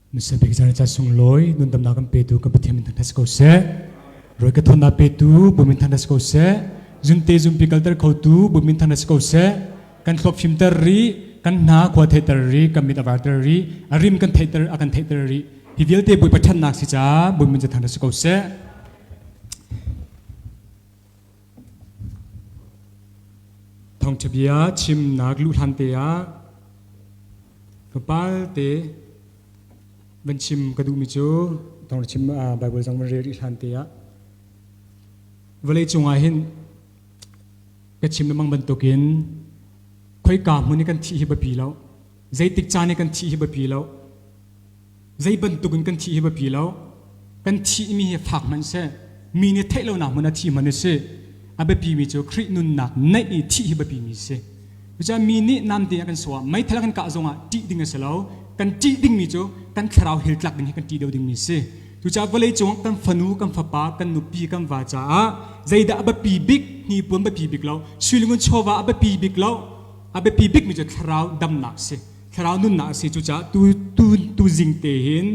Nusabik zan ca sunglawi nundamnak kan petu kan Pathian min thangthat ko seh. Roi ka thawnak petu bu min thangthat ko seh. Zunte zumpi kalter khotu bu min thangthat ko seh. Kan thluak fimter ri, kan hna khua theiter ri, kan mit a varter ri, a rim kan theiter a kan theiter ri. Hi vialte Bawipa ṭhatnak si caah Bawi min cu thangthat ko seh. Thawngṭha bia chimnak luhhlan te ah tlawmpal te van chim ka duhmi cu thawngṭha chim Bible zong van rel rih hlan te ah vawlei cungah hin ka chim lengmang bantukin khoika hmun i kan thih hi biapi lo zeitik caan i kan thih hi biapi lo Zei bantukin kan thih hi biapi lo. Kan thihmi hi fak hmanh seh, mi nih theih lonak hmun ah thi hmanh usih. A biapimi cu Khrih nunnak neih i thih hi biapimi a si. Cucaah mi nih namte a kan sawh ah meithal kan kah zongah ṭih ding a si lo. Kan ṭih dingmi cu kan thlarau hell tlak ding hi kan ṭih deuh dingmi a si. Cucaah vawlei cung kan fanu, kan fapa, kan nupi, kan va caah zeidah a biapi bik, hnipuan biapi bik lo, suilingun chawva a biapi bik lo, a biapi bikmi cu thlarau damnak a si. Thlarau nunnak a si. Cucaah tu tu tu zing te hin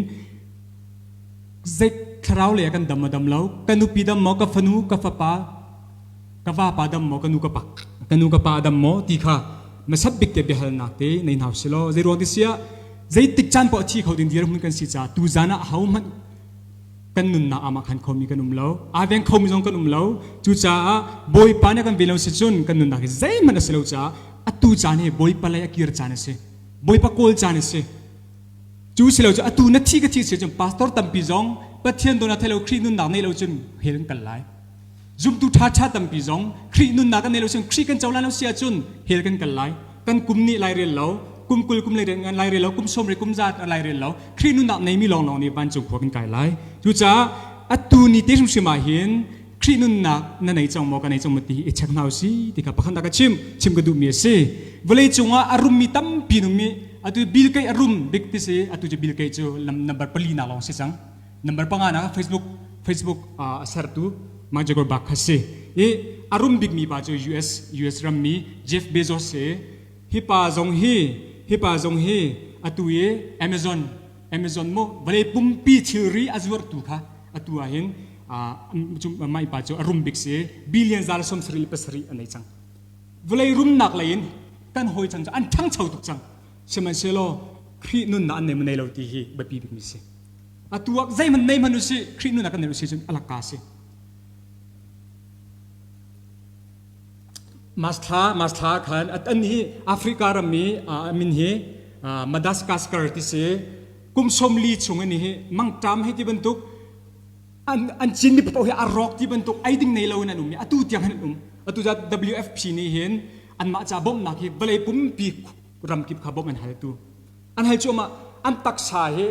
zei thlarau lei ah kan dam maw dam lo, ka nupi dam maw, ka fanu, ka fapa, ka vapa dam maw, ka nu ka pa, ka nu ka pa dam maw ti kha hmasat bik te biahalnak te nei hna usih law zei ruang ti siah zeitik caan paoh thi kho ding dirhmun kan si caah tu zan ah ahohmanh kan nunnak amah khan khomi kan um lo aa veng khomi zong kan um lo cucaah bawipa nih kan ven lo si cun kan nunnak hi zeihmanh a si lo caah atu caan hi bawipa lei a kir caan a si bawipa kawl caan a si cu si lo cu atu na thi ka thi si cun pastor tampi zong pathian dawna thei lo khrih nunnak nei lo cun hell kan kal lai zumtu ṭha ṭha tampi zong khrih nunnak kan nei lo cun khrih kan cohlan lo si ahcun hell kan kal lai kan kum nih lai rel lo kum 20 kum lai rel lai rel lo kum 30 kum zat lai rel lo khrih nunnak neimi lawnglawng nih vancung khua kan kai lai cucaah atu ni te hrimhrim ah hin Khrih nunnak na nei cang maw ka nei cang maw ti i check hna usih ti kha pakhat ka chim chim ka duhmi a si vawlei cungah a rummi tampi nungmi atu Bill Gates a rum bik ti si atu cu Bill Gates cu number pali nak lawng si cang number panga nak Facebook Facebook a sertu Mark Zuckerberg kha si i a rum bikmi pa cu US US rammi Jeff Bezos si hi pa zong hi hi pa zong hi atu i Amazon Amazon mu vawlei pumpi thilri a zuartu kha atu ah hin mah pa cu a rum bik si billion za le 77 a nei cang vawlei rumnak lei in kan hawi cang cu an ṭhangcho tuk cang sihmanhsehlaw Khrih nunnak an nei maw nei lo ti hi biapi bikmi si atu ah zeihmanh nei hmanh usih Khrih nunnak kan nei usih cun a lakka si Mas thla Mas thla khan an hi Africa rammi min hi Madagascar ti si kum 40 chung in hi mangṭam hei ti bantuk an an cinmi paoh hi a rawk ti bantuk ei ding nei lo in an um i atu tiang hin an um atu za WFP nih hin anmah ca bawmhnak hi vawlei pumpi ramkip kha bawmh an hal tu an hal cuahmah an taksa hi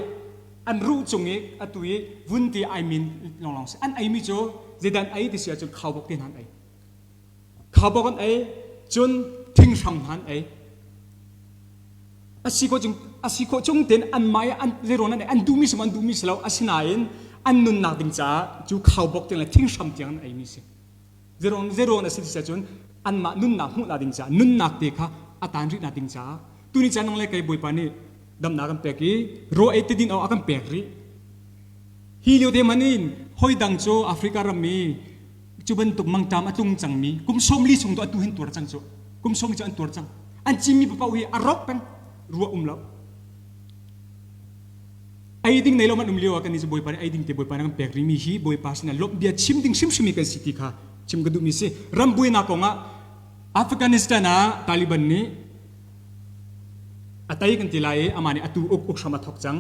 an ruh cung i atu i vun ti ai min lawnglawng si an eimi cu zeidan ei ti si ahcun khaubawk te hna an ei khaubawk an ei cun thinghram hna an ei a si khawh chung a si khawh chung tein anmah i an zeirawn an an duhmi si an duhmi si lo asinain an nunnak ding caah cu khaubawk tiang le thinghram tiang an eimi si zeirawn zeirawn a si ti cun anmah nunnak hmuhnak ding caah nunnak te kha a tan rihnak ding caah tuni caan nang le kei bawipa nih damnak kan pek i raw ei te din awk a kan pek rih hi lio te man in hoi dang cu Africa ram i cu bantuk mangṭam a tlung cangmi kum 40 chung tu atu hin tuar cang cu kum 40 cu an tuar cang an cinmi paoh hi a rawk peng ruah um lo ei ding nei lo man um lio ah kan ni cu bawipa nih ei ding te bawipa nih kan pek rihmi hi bawipa sinah lawmh bia chim ding hrimhrim kan si ti kha chim ka duhmi si ram buainak kong ah Afghanistan ah Taliban nih a tei kan ti lai i amah nih atu uk uk hram a thok cang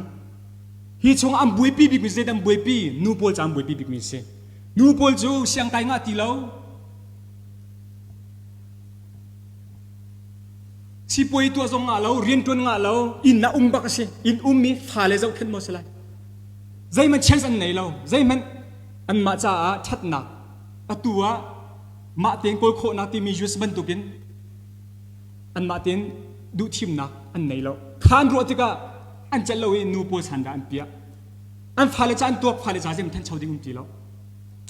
hi chung an buaipi bikmi zeidah an buaipi nu pawl ca an buaipi bikmi si nu pawl cu siangkai ngah ti lo Sipuai tuah zong ngah lo, rianṭuan ngah lo, inn ah um bak a si. Inn um i fale zohkhenh maw si lai. Zeihmanh chance an nei lo. Zeihmanh anmah caah ṭhatnak atu ah mah tein kawl khawhnak timi US bantukin anmah tein duhthimnak an nei lo. Kha an ruah tikah an celh lo i nu pawl sandah an piah. An fale ca an tuak fale ca zeihmanh thancho ding um ti lo.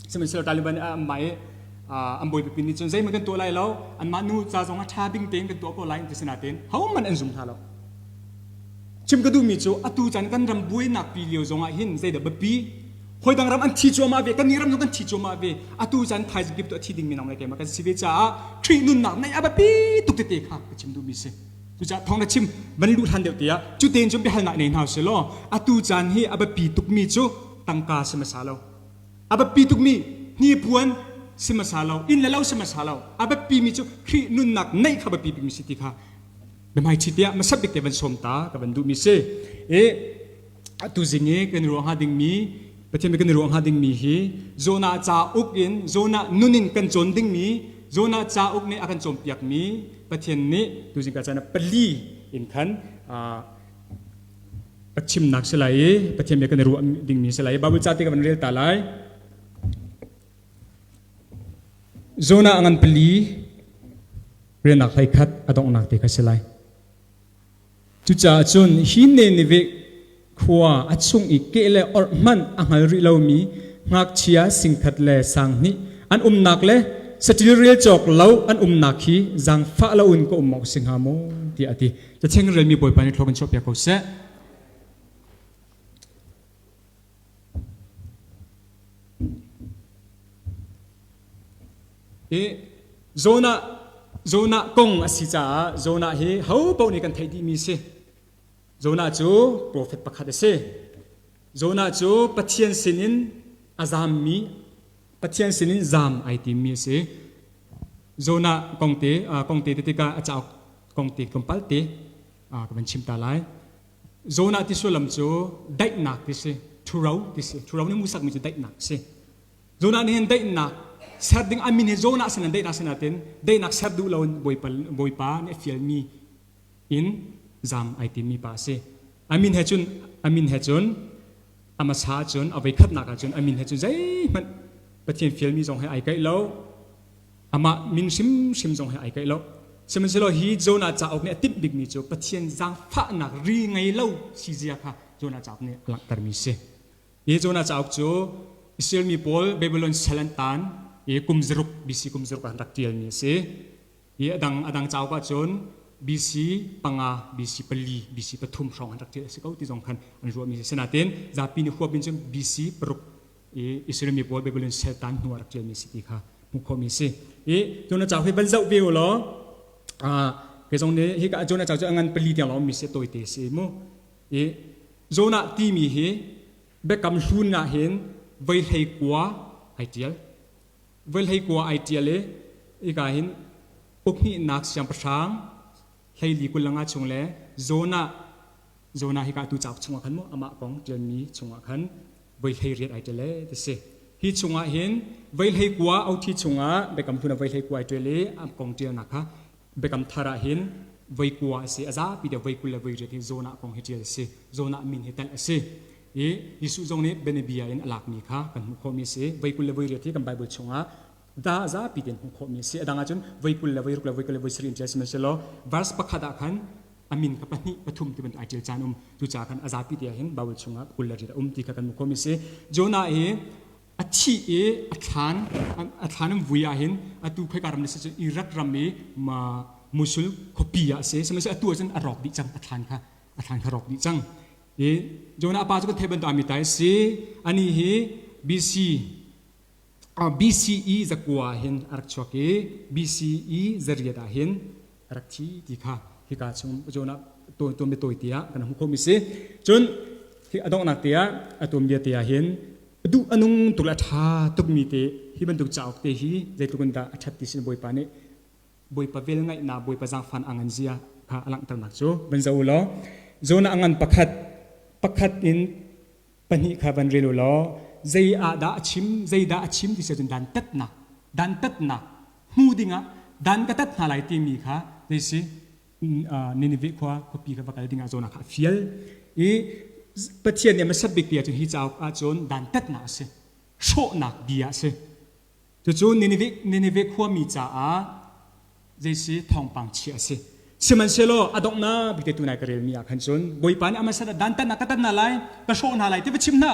Sihmanhsehlaw Taliban anmah i an bawi pipi nih cun zeihmanh kan tuah lai lo anmah nu ca zong ah ṭha ding tein kan tuah ko lai an ti sinain hohmanh an zum hna lo. Chim ka duhmi cu atu caan kan ram buainak pi lio zongah hin zeidah biapi hoi dang ram an thi cuahmah ve kan nih ram zong kan thi cuahmah ve atu caan thaizing kip tu a thi dingmi nang le keimah kan si ve caah Khrih nunnak neih a biapi tuk tete kha ka chim duhmi si. Cucaah thawng na chim van luh hlan deuh tiah cu tein cun biahalnak nei hna usih law atu caan hi a biapi tukmi cu tangka si hmasa lo. A biapi tukmi hnipuan si hmasa lo, inn le lo si hmasa lo. A biapi mi cu Khrih nunnak neih kha biapi bikmi si ti kha biahmaiṭhi tiah hmasa bik te van sawm ta ka van duhmi si. I atu zing i kan i ruah hnga dingmi Pathian kan i ruah hnga dingmi hi Jonah cauk in Jonah nun in kan cawn dingmi Jonah cauk nih a kan cawnpiakmi Pathian nih tuzing ka caan ah pali in khan ka chimnak si lai i Pathian bia kan i ruah dingmi si lai i Bible ca te ka van rel ta lai. Jonah a ngan pali riannak hlei khat a donghnak te kha si lai. Cucaah cun hi Nineveh khua a chung i keh le orh hmanh a hngal rih lomi ngakchia singkhat le sanghnih an umnak le saṭil rel cawk lo an umnak hi zaangfah loin ka um awk si hnga maw tiah a ti. Cacheng relmi Bawipa nih thlua kan chuahpiak ko seh. Hi Jonah Jonah kong a si caah Jonah hi ho paoh nih kan theih dihmi si. Jonah cu profet pakhat a si. Jonah cu Pathian sinin a zammi Pathian sinin zam ai timmi a si. Jonah kong te kong te tikah a cauk kong te tlawmpal te ka van chim ta lai. Jonah ti sullam cu daihnak ti si, ṭhuro ti si. Ṭhuro nih musakmi cu daihnak a si. Jonah nih hin daihnak ser ding a min hi Jonah sin in daihnak sinatin daihnak ser duh loin Bawipa, Bawipa nih a fialmi in zam ai timmi pa a si. A min he cun a min he cun a hmasa cun a voikhatnak ah cun a min he cun zeihmanh Pathian fialmi zong he ai kaih lo. Amah min hrimhrim zong he ai kaih lo. Sihmanhsehlaw hi Jonah cauk nih a timh bikmi cu Pathian zaangfahnak ri ngei lo si zia kha Jonah cauk nih a langhtermi si. Hi Jonah cauk cu Israel mi pawl Babylon sal an taan i kum zaruk BC kum zaruk ah an rak ṭialmi a si. Hi a dang a dang cauk ahcun BC panga, BC pali, BC pathum hrawng an rak ṭial a si ko ti zong khan an ruahmi a si. Sinain zapi nih huap in cun BC paruk i Israel mi pawl Babylon sal taan hnu ah rak ṭialmi a si ti kha hmuh khawhmi a si. I Jonah cauk hi van zoh ve u law kei zong nih hika Jonah cauk cu a ngan pali tiang lawng ummi si tawite a si mu. I Jonah timi hi Biakam Hlun ah hin voi hlei kua ai ṭial. Voi hlei kua ai ṭial i hika hin ukhnihnak siangpahrang hleili kul le nga chung le Jonah Jonah hika tu cauk chungah khan mu amah kong ṭialmi chungah khan voi hlei riat ai ṭial e ti si. Hi chungah hin voi hlei kua OT chungah Biakam Hlun ah voi hlei kua ai ṭial i a kong ṭialnak kha Biakam Thar ah hin voi kua a si. A zapi te voi 20 le voi riat hi Jonah kong hi ṭial a si. Jonah min hi telh a si. I Jesuh zong nih bianabia in a lakmi kha kan hmuh khawhmi a si. Voi 20 le voi riat hi kan Bible chungah da zapi tein hmuh khawhmi a si. A dang ahcun voi 20 le voi ruk le voi 20 le voi sarih in ṭial sihmanhsehlaw verse pakhat ah khan a min kha pahnih pathum ti bantuk ai ṭial caan um. Cucaah khan a zapi te ah hin Bible chungah 20 le riat a um ti kha kan hmuh khawhmi a si. Jonah hi a thih i a thlan a thlan an vui ah hin atu khoika ram le si cu Iraq ram i ma Mosul khuapi ah a si sihmanhsehlaw atu ahcun a rawk dih cang a thlan kha a thlan kha rawk dih cang i Jonah a pa cu kan theih bantuk Amitai a si ani hi BC BCE zakua ah hin a rak chuak i BCE zariat ah hin a rak thi ti kha hika chung Jonah tuan tawi te ah kan hmuh khawhmi si cun hi a donghnak te ah a tuanbia te ah hin duh a nung tuk le a ṭha tukmi te hi bantuk cauk te hi zeitluk in dah a ṭhat ti sin Bawipa nih Bawipa velngeihnak Bawipa zaangfan a ngan zia kha a langhternak cu van zoh u law Jonah a ngan pakhat pakhat in pahnih kha van rel u law zei ah dah a chim zei dah a chim ti si ahcun dantatnak dantatnak hmu dingah dan ka tat hna lai timi kha zei si Nineveh khua khuapi kha va kal dingah Jonah kha a fial i Pathian nih a hmasat bik ti ahcun hi cauk ahcun dantatnak a si hrawhnak bia a si cucu Nineveh Nineveh khuami caah zei si thawngpang chia a si sihmanhsehlaw a donghnak bik te tunai ka relmi ah khan cun Bawipa nih a hmasat ah dantatnak ka tat hna lai ka hrawh hna lai ti va chim hna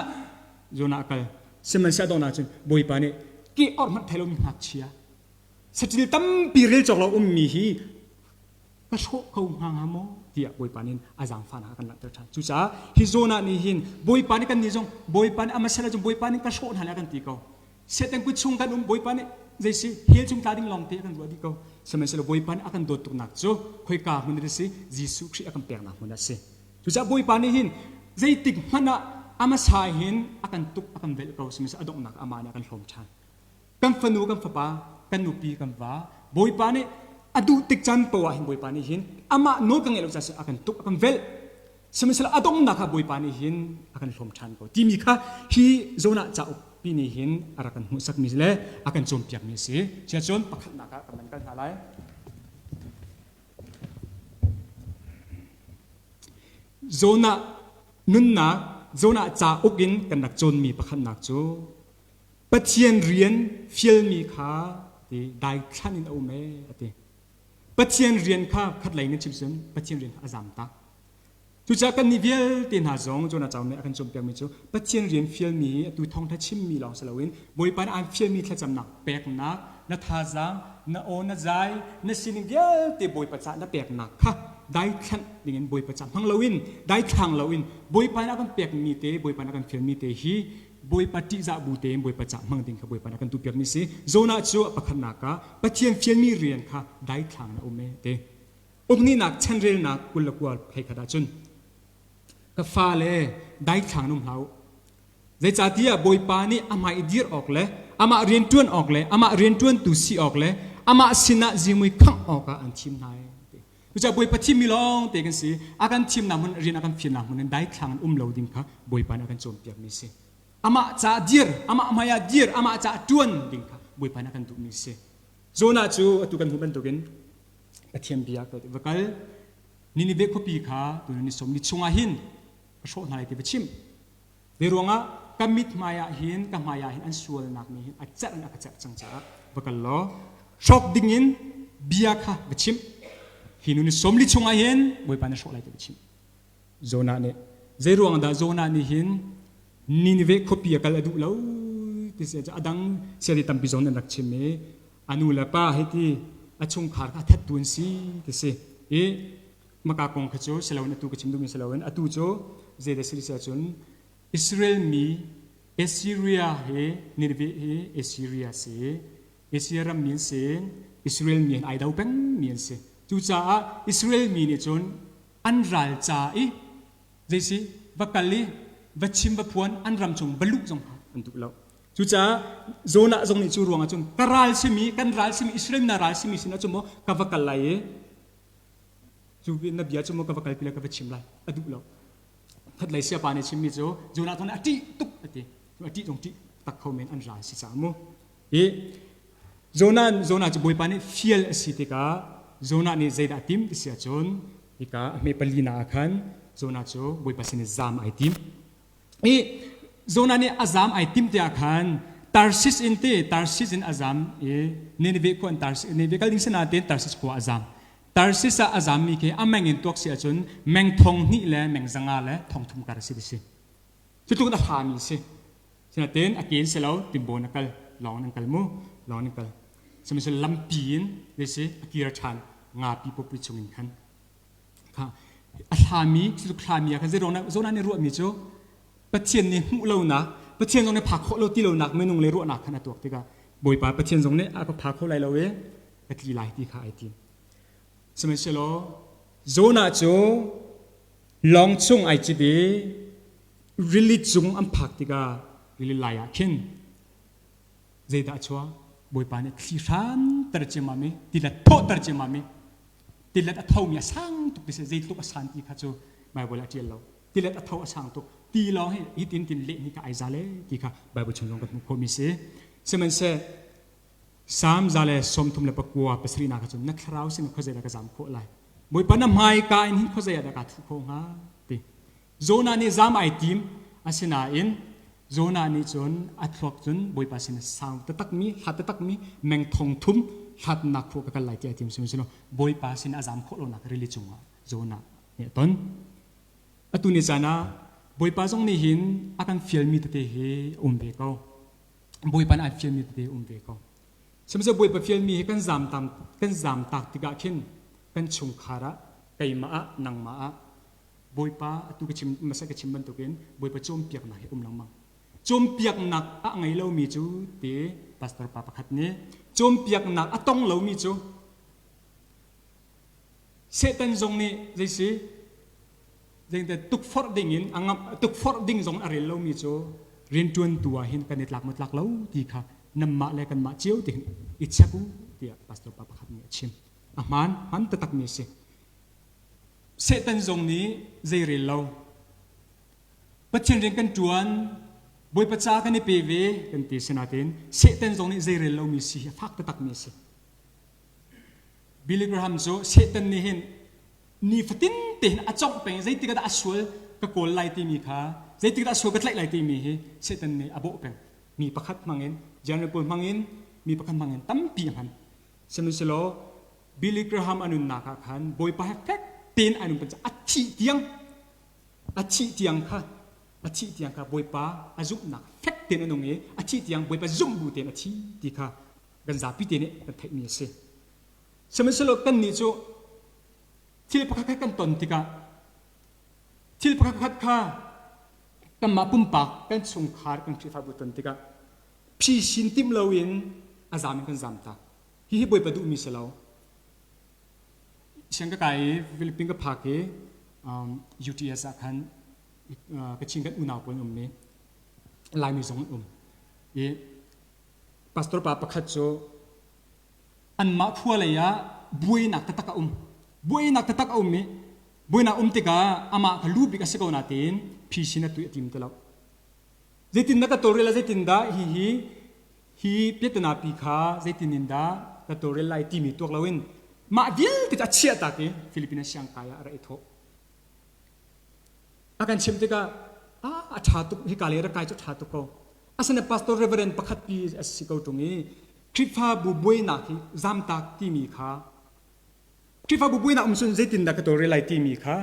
Jonah a kal sihmanhsehlaw a donghnak cun Bawipa nih ke orh hmanh thei lomi ngakchia saṭil tampi rel cawk lo ummi hi. Ka hrawh ko hnga hnga maw tiah Bawipa nih a zaangfahnak a kan langhter ṭhan. Cucaah hi zawn ah nih hin Bawipa nih kan nih zong Bawipa nih a hmasa le cun Bawipa nih ka hrawh hna lai a kan ti ko. Satan kut chung kan um Bawipa nih zei si hell chung tla ding lawng te a kan ruah dih ko. Sihmanhsehlaw Bawipa nih a kan dawt tuknak cu khoika hmun a si Jesuh Khrih a kan peknak hmun a si. Cucaah Bawipa nih hin zeitik hmanh ah a hmasa hin a kan tuk a kan velh ko sihmanhsehlaw a donghnak amah nih a kan hlawm ṭhan. Kan fanu kan fapa kan nupi kan va Bawipa nih a duh tik caan poah hin Bawipa nih hin amah nawl kan ngeih lo caah a kan tuk a kan velh. Sihmanhsehlaw a donghnak ah Bawipa nih hin a kan hlawm ṭhan ko timi kha hi Jonah cauk pi nih hin a rak kan hmuhsakmi le a kan cawnpiakmi a si. Cuacun pakhatnak ah kan van kal hna lai. Jonah nunnak, Jonah cauk in kan rak cawnmi pakhatnak cu Pathian rian fialmi kha ti daithlan in a um ee a ti. Pathian rian kha khatlei in chim cun Pathian rian kha a zam tak. Cucaah kannih vialte hna zong Jonah cauk nih a kan cawnpiakmi cu Pathian rian fialmi hi atu thawngṭha chimmi lawng si loin Bawipa nih aan fialmi thlacamnak peknak, na thazaang, na aw, na zai, na sining vialte Bawipa caah na peknak kha daithlanh dingin Bawipa caah hmang loin, daithlang loin Bawipa nih a kan pekmi te, Bawipa nih a kan fialmi te hi Bawipa ṭihzah bu tein Bawipa caah hmang ding kha Bawipa nih a kan duhpiakmi si. Jonah cu a pakhatnak ah Pathian fialmi rian kha daithlang in a um ee ti. Uknihnak chanrelnak 29 hlei khat ahcun ka fale daithlang in um hlah u. Zeicahtiah Bawipa nih amah i dir awk le amah rianṭuan awk le amah rianṭuantu si awk le amah sinah zimui khangh awkah an thim hna. Cucaah Bawipa thimmi lawng te kan si. A kan thimnak hmun rian a kan fialnak hmun in daithlang in um lo ding kha Bawipa nih a kan cawnpiakmi a si. Amah caah dir, amah hmai ah dir, amah caah ṭuan ding kha Bawipa nih a kan duhmi a si. Jonah cu atu kan hmuh bantukin Pathian bia ka va kal Nineveh khuapi kha tu ni som ni chungah hin ka hrawh hna lai ti va chim. Ve ruangah ka mit hmai ah hin ka hmai ah hin an sualnak nih hin a cerh in a ka cerh cang caah va kal law hrawk ding in bia kha va chim. Hi nu ni 40 chungah hin Bawipa na hrawh lai ti va chim. Jonah nih zei ruang dah Jonah nih hin Nineveh khuapi a kal a duh lo ti si a dang siali tampi zong an rak chim i a nu le pa hei ti a chungkhar kha a thattu an si ti si i maka kong kha cu siloin atu ka chim duhmi siloin atu cu zeidah si si ahcun Israel mi Assyria hi Nineveh hi Assyria si Asia ram mi an si Israel mi an ai do peng mi an si cucaah Israel mi nih cun an ral ca i zei si va kal i va chim va phuan an ram chung va luh zong kha an duh lo Cucaah Jonah zong nih cu ruangah cun ka ral simi kan ral simi Israel na ral simi sinah cun maw ka va kal lai i cu na bia cu maw ka va kalpi lai ka va chim lai a duh lo. Khatlei siapa nih chimmi cu Jonah zong nih a ṭih tuk a ti. A ṭih zong ṭih tak kho men an ral si caah mu. I Jonah Jonah cu Bawipa nih fial a si tikah Jonah nih zeidah a tim ti si ahcun hika a hme pali na ah khan Jonah cu Bawipa sin i zaam ai tim. I Jonah nih a zaam ai tim tiah khan Tarsis in te Tarsis in a zaam i Nineveh khua in Tarsis Nineveh kal ding sina tein Tarsis khua a zaam. Tarsis ah a zaammi khi a meng in tuak si ahcun meng thong hnih le meng zanga le thong thum kar a si ti si. Cu tluk in a hlami si. Sinain a ken si lo timbon a kal lawng in an kal mu lawng in an kal. Sihmanhsehlaw lampi in zei si a kir ṭhan ngapi pawpi chung in khan a hlami cutluk hlami ah khan zei ruang nih ruahmi cu Pathian nih hmuh lonak Pathian zong nih phak khawh lo ti lonak minung le ruahnak khan a tuak tikah Bawipa Pathian zong nih a ka pha kho lai lo i ka tli lai ti kha ai tim sihmanhsehlaw Jonah cu lawng chung ai cit i rili cung an phak tikah rili lai ah khin zeidah a chuak Bawipa nih thli hran ter ciammam i tilet thawhter ciammam i Tilet a thomi a sang tuk ti si zeitluk a san ti kha cu Bible ah a ṭial lo. Tilet a tho a sang tuk. Ti lawng hi hitin tin leh ni ka ai za le ti kha Bible chung zong kan hmuh khawhmi si. Sihmanhseh Salm 139 nak kha cun na thlarau sin khuazei dah ka zam khawh lai. Bawipa na hmaika in hin khuazei ah dah kaa thuh khawh hnga ti. Jonah nih zam ai tim asinain Jonah nih cun a thluak cun Bawipa sin sang taktakmi hlat taktakmi meng thong thum hlatnak khua ka kal lai tiah a tim sihmanhsehlaw Bawipa sin a zam khawh lonak rili cungah Jonah nih a ton. Atu ni caan ah Bawipa zong nih hin a kan fialmi tete hi a um ve ko. Bawipa nih an fialmi tete um ve ko. Sihmanhsehlaw Bawipa fialmi hi kan zam tam kan zam tak tikah khin. Kan chungkhar ah, keimah ah, nangmah ah Bawipa atu ka chim hmasa ka chim bantukin Bawipa cawnpiaknak hi um lengmang. Cawnpiaknak a ngei lomi cu ti pastor pa pakhat nih cawnpiaknak a tong lomi cu Satan zong nih zei si zeite tukforh ding in a ngamh tukforh ding zong a rel lomi cu rianṭuantu ah hin kan i tlak maw tlak lo ti kha nanmah le kanmah cio ti hin i check u tiah pastor pa pakhat nih a chim. A hmaan, hmaan taktakmi a si. Satan zong nih zei rel lo. Pathian rian kan ṭuan, Bawipa ca kan i pe ve kan ti sinain Satan zong nih zei rel lomi si hi a fak taktakmi a si. Billy Graham cu Satan nih hin nifatin te hin a cawngh peng zeitik ah dah a sual ka kawl lai timi kha zeitik dah a sual ka tlaih lai timi hi Satan nih a bawh peng. Mi pakhat hmangin General pawl hmangin mi pakhat hmangin tampi a hman. Sihmanhsehlaw Billy Graham a nunnak ah khan Bawipa he fek tein ai nun peng a thih tiang a thih tiang kha a thih tiang kha Bawipa a zumhnak fek tein a nung i a thih tiang Bawipa zumh bu tein a thi ti kha kan zapi te nih kan theihmi a si. Sihmanhsehlaw kannih cu thil pakhat khat kan ton tikah thil pakhat khat kha kanmah pumpak kan chungkhar kan Khrihfabu ton tikah phisin timh loin a zam in kan zam tak. Hihi Bawipa duhmi si lo. Siang ka kai i Philippines ka phak i um, UTS ah khan Kachin kan unau pawl an um i Laimi zong an um. I pastor pa pakhat cu anmah khua lei ah buainak taktak a um. Buainak taktak a um i buainak um tikah amah kha lu bik a si ko natein phisin a tuih a tim ti lo. Zeitin dah ka tawlrel ah zeitindah hihi hi piatana pi kha zeitin in dah ka tawlrel lai timi tuak loin mah vialte cu a chiah tak i Philippines siangkai ah a ra i thawh. A kan chimh tikah ah a ṭha tuk hika lei rak kai cu ṭha tuk ko. Asinain pastor reverend pakhat pi a si ko ṭung i Khrihfabu buainak hi zamtak timi kha Khrihfabu buainak um cun zeitindah ka tawlrel lai timi kha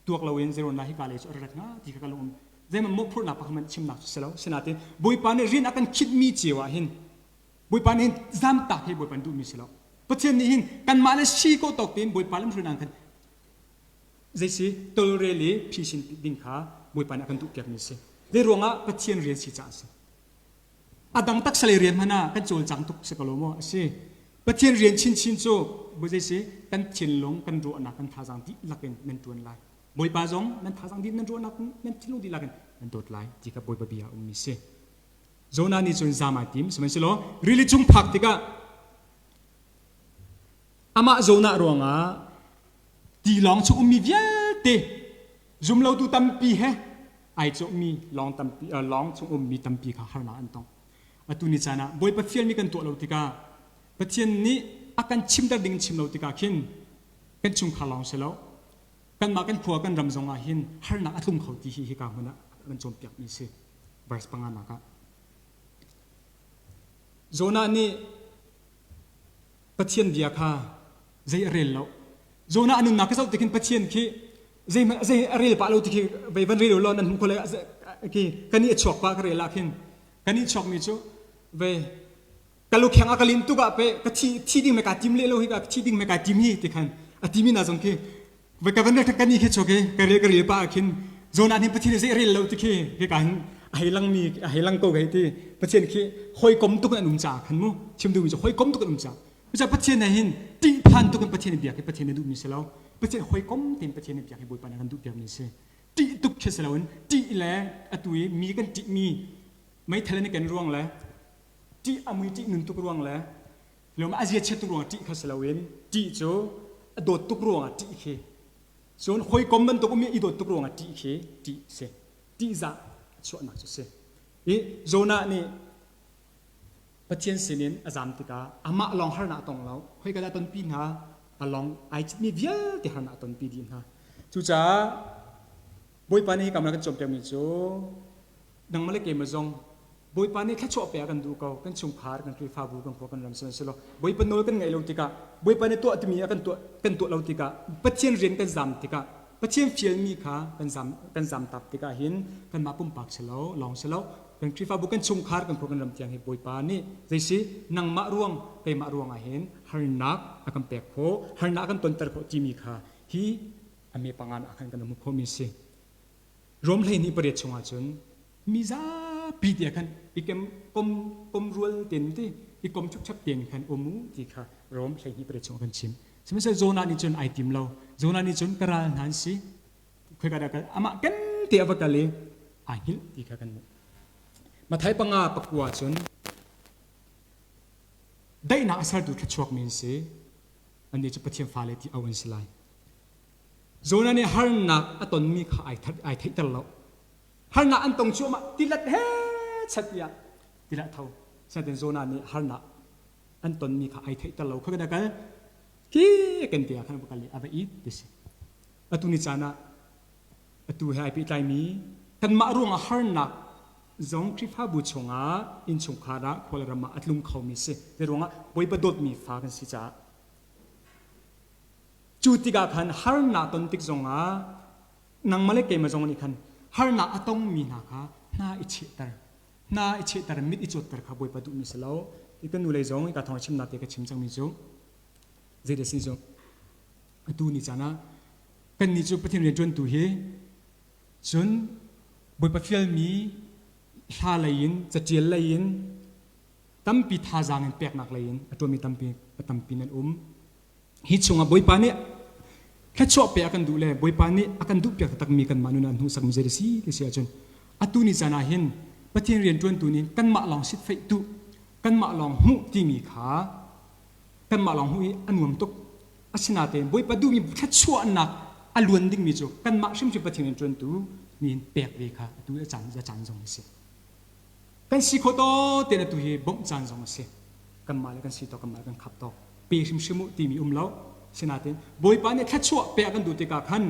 tuak loin zeiruangdah hika lei cu a rat hnga ti kha ka lung um. Zeihmanh mawhphurhnak pakhat hmanh chimnak cu si lo. Sinain Bawipa nih rian a kan khinhmi cio ah hin Bawipa nih hin zamtak hi Bawipa nih duhmi si lo. Pathian nih hin kanmah le si ko tawk tein Bawipa lamhruainak khan zei si tolrel i phisin ding kha Bawipa nih a kan duhpiakmi a si. Zei ruangah Pathian rian si caah a si. A dang taksa lei rian hmanh ah kan cawlcang tuk si ko lo maw? A si. Pathian rian chinchin cu zei si kan thinlung, kan ruahnak, kan thazaang dihlak in nan ṭuan lai. Bawipa zong nan thazaang dih nan ruahnak, nan thinlung dihlak in nan dawt lai ti kha Bawipa bia a ummi si. Jonah nih cun zaam aa tim, sihmanhsehlaw rili cung phak tikah amah Jonah ruangah tilawng chung ummi vialte zumlotu tampi he ai cawhmi lawng tampi lawng chung ummi tampi kha harnak an tong. Atu ni caan ah Bawipa fialmi kan tuah lo tikah Pathian nih a kan chimter ding chim lo tikah khin kan chungkhar lawng si lo kanmah kan khua kan ram zong ah hin harnak a tlung kho ti hi hika hmun ah kan cawnpiakmi si verse panganak ah Jonah nih Pathian bia kha zei a rel lo Jonah a nunnak ka zoh tikhin Pathian khi zei zei a rel pah lo ti khi vei van rel lo nan hmu kho le khi kan i a chuak pah ka rel ah khin kan i chuak mi cu ve ka lukheng a ka lin tuk ah pe ka thi thi ding me ka tim le lo hi ka thi ding me ka tim hi ti khan a timi na zong khi ve ka van rel kan i khi chuak i ka rel ka rel pa ah khin Jonah nih Pathian zei rel lo ti khi khi ka hin a hei lang mi a hei lang ko hei ti Pathian khi hawikom tuk an um caah khan mu chim duhmi cu hawikom tuk an um caah Cucaah Pathian he hin ṭihphan tuk in Pathian biak hi Pathian nih duhmi si lo. Pathian hawikom tein Pathian nih biak hi Bawipa nih a kan duhpiakmi si. Ṭih tuk khi si loin ṭih le atu i mi kan ṭihmi meithal in kan ruang le ṭih a mui ṭih nun tuk ruang le lom a zia chiat tuk ruang ṭih kha si loin ṭih cu a dawt tuk ruangah ṭih khi cun hawikom bantuk um i dawt tuk ruangah ṭih khi ṭih si ṭihzah chuahnak cu si i Jonah nih Pathian sinin a zam tikah amah lawng harnak a tong lo. Khoika dah tonpi hna? A lawng ai citmi vialte harnak a tonpi dih hna. Cucaah Bawipa nih hika kan cawnpiakmi cu nangmah le keimah zong Bawipa nih thluachuah pe a kan duh ko. Kan chungkhar, kan Khrihfabu, kan khua, kan ram sihmanhsehlaw Bawipa nawl kan ngaih lo tikah, Bawipa nih tuah timi a kan tuah kan tuah lo tikah, Pathian rian kan zam tikah, Pathian fialmi kha kan zam kan zamtak tikah hin kanmah pumpak si lo, lawng si lo, Kan Khrihfabu kan chungkhar kan khua kan ram tiang hi Bawipa nih zeisi nangmah ruang keimah ruang ah hin harnak a kan pek khawh, harnak a kan tonter khawh timi kha hi a me pangan ah khan kan hmuh khawhmi a si. Rom 12 pariat chungah cun mi zapi te khan i kem kom kom rual ten ti i kom chukchap ten khan um u ti kha Rom 12 pariat chungah kan chim. Sihmanhsehlaw Jonah nih cun ai tim lo. Jonah nih cun ka ral hna an si. Khoika dah kal amah ken te a va kal i aa hngilh ti kha kan hmuh. Mathai panga pakua cun daihnak a sertu thluachuakmi an si. Annih cu Pathian fale ti auh an si lai. Jonah nih harnak a tonmi kha ai theihter lo. Harnak an tong cuahmah tilet he chat tiah tilet tho. Sinain Jonah nih harnak an tonmi kha ai theihter lo. Khoi ka kal khi kan te ah khan va kal i a va it ti si. Atu ni caan ah atu he ai pehtlaimi kanmah ruangah harnak zong Khrihfabu chungah innchungkhar ah khual ram ah a tlung khomi si. Zei ruangah Bawipa dawtmi fa kan si caah Cu tikah khan harnak ton tik zongah nangmah le keimah zong nih khan harnak a tongmi hna kha hna i chehter hna i chehter mit i cawtter kha Bawipa duhmi si lo. Hi kan nu lei zong ka thawng chimnak te ka chim cangmi cu zei si cu atu ni caan ah kannih cu Pathian rianṭuantu hi cun Bawipa fialmi hla lei in caṭial lei in tampi thazaang in peknak lei in a ṭuanmi tampi tampi nan um. Hi chungah Bawipa nih thluachuah pe a kan duh le Bawipa nih a kan duhpiak taktakmi kanmah nun ah hmuhsakmi zei a si ti si ahcun atu ni caan ah hin Pathian rianṭuantu nih kanmah lawng sitfeih duh kanmah lawng hmuh timi kha kanmah lawng hmuh i a nuam tuk. Asinain Bawipa duhmi thluachuahnak a luan dingmi cu kanmah hrimhrim Pathian rianṭuantu nih hin pek ve kha atu a caan a caan zong a si. Kan si khawh tawk tein atu hi bawmh caan zong a si. Kanmah le kan si tawk kanmah le kan khap tawk pe hrimhrim u timi um lo. Sinain Bawipa nih thluachuah pek kan duh tikah khan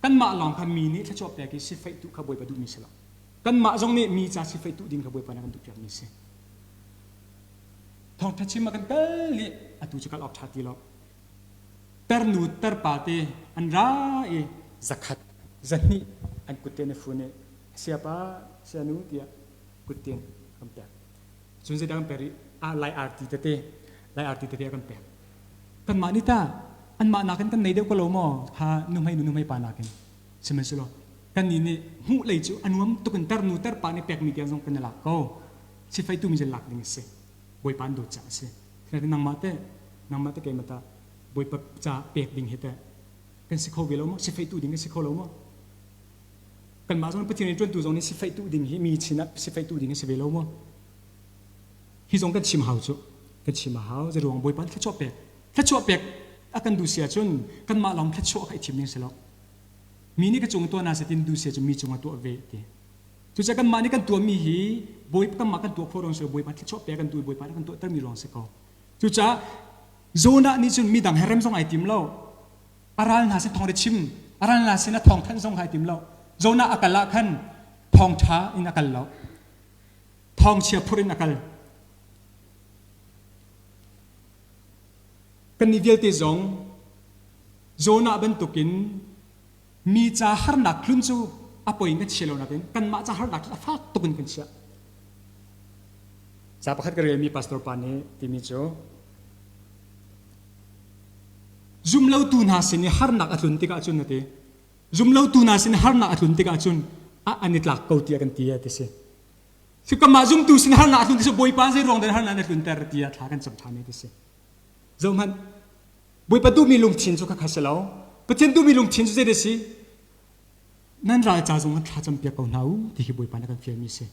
kanmah lawng kha mi nih thluachuah pek i sifeih tu kha Bawipa duhmi si lo. Kanmah zong nih mi ca sifeih tu ding kha Bawipa nih a kan duhpiakmi si. Thawngṭha chim a kan kal i atu cu kal awk ṭha ti lo. Tarnu tarpa te an ra i zakhat zahnih an kut te na fun i siapa sianu tiah kuttin kan pek. Cun zeidah kan pek rih? Ah, lai arti tete, lai arti tete a kan pek. Kanmah nih tah anmah nakin kan nei deuh ko lo maw? Kha nuhmei nu nuhmei pa nakin. Sihmanhsehlaw kannih nih hmuh lei cu a nuam tuk in tarnu tarpa nih pekmi tiang zong kan i lak ko. Sifai tu mi lak ding a si. Bawipa an dawt caah a si. Sinain nangmah teh, nangmah teh keimah tah Bawipa ca pek ding hi teh kan si kho ve lo maw? Sifai tu ding kan si kho lo maw? Kanmah zong Pathian rianṭuantu zong nih sifeih tu ding hi mi chin ah sifeih tu ding a si ve lo maw? Hi zong kan chim hau cu. Kan chim a hau. Zeiruang Bawipa nih thluachuah pek. Thluachuah pek a kan duh si ahcun kanmah lawng thluachuah kha i thim ding si lo. Mi nih ka cung tuah na setin duh si ahcun mi cungah tuah ve ti. Cucaah kanmah nih kan tuahmi hi Bawipa kanmah kan tuah khawh ruang si lo Bawipa thluachuah pek kan duh Bawipa nih kan tuahtermi ruang si ko. Cucaah Jonah nih cun midang he rem zong ai tim lo. A ral hna sin thawng chim a ral hna sin a thawng thanh zong hai tim lo Jonah a kal ah khan thawngṭha in a kal lo thawngchia phur in a kal kannih vialte zong Jonah bantukin mi ca harnak tlun cu a poi in kan chia lo nakin kanmah ca harnak a fak tuk in kan chiah ca pakhat ka relmi pastor pa nih timi cu Zumlotu hna sin i harnak a tlun tikah cun a ti. Zumlotu hna sin harnak a tlun tikah cun a an i tlak ko tiah kan ti a ti si. Si kamah zumtu sin harnak a tlun ti si Bawipa zei ruang dan harnak na tlunter tiah thla kan cam ṭhan ti si. Zohhmanh Bawipa duhmi lungthin cu khakha si lo. Pathian duhmi lungthin cu zei dah si? Nan ral ca zong thla campiak ko hna u ti hi Bawipa na kan fialmi si.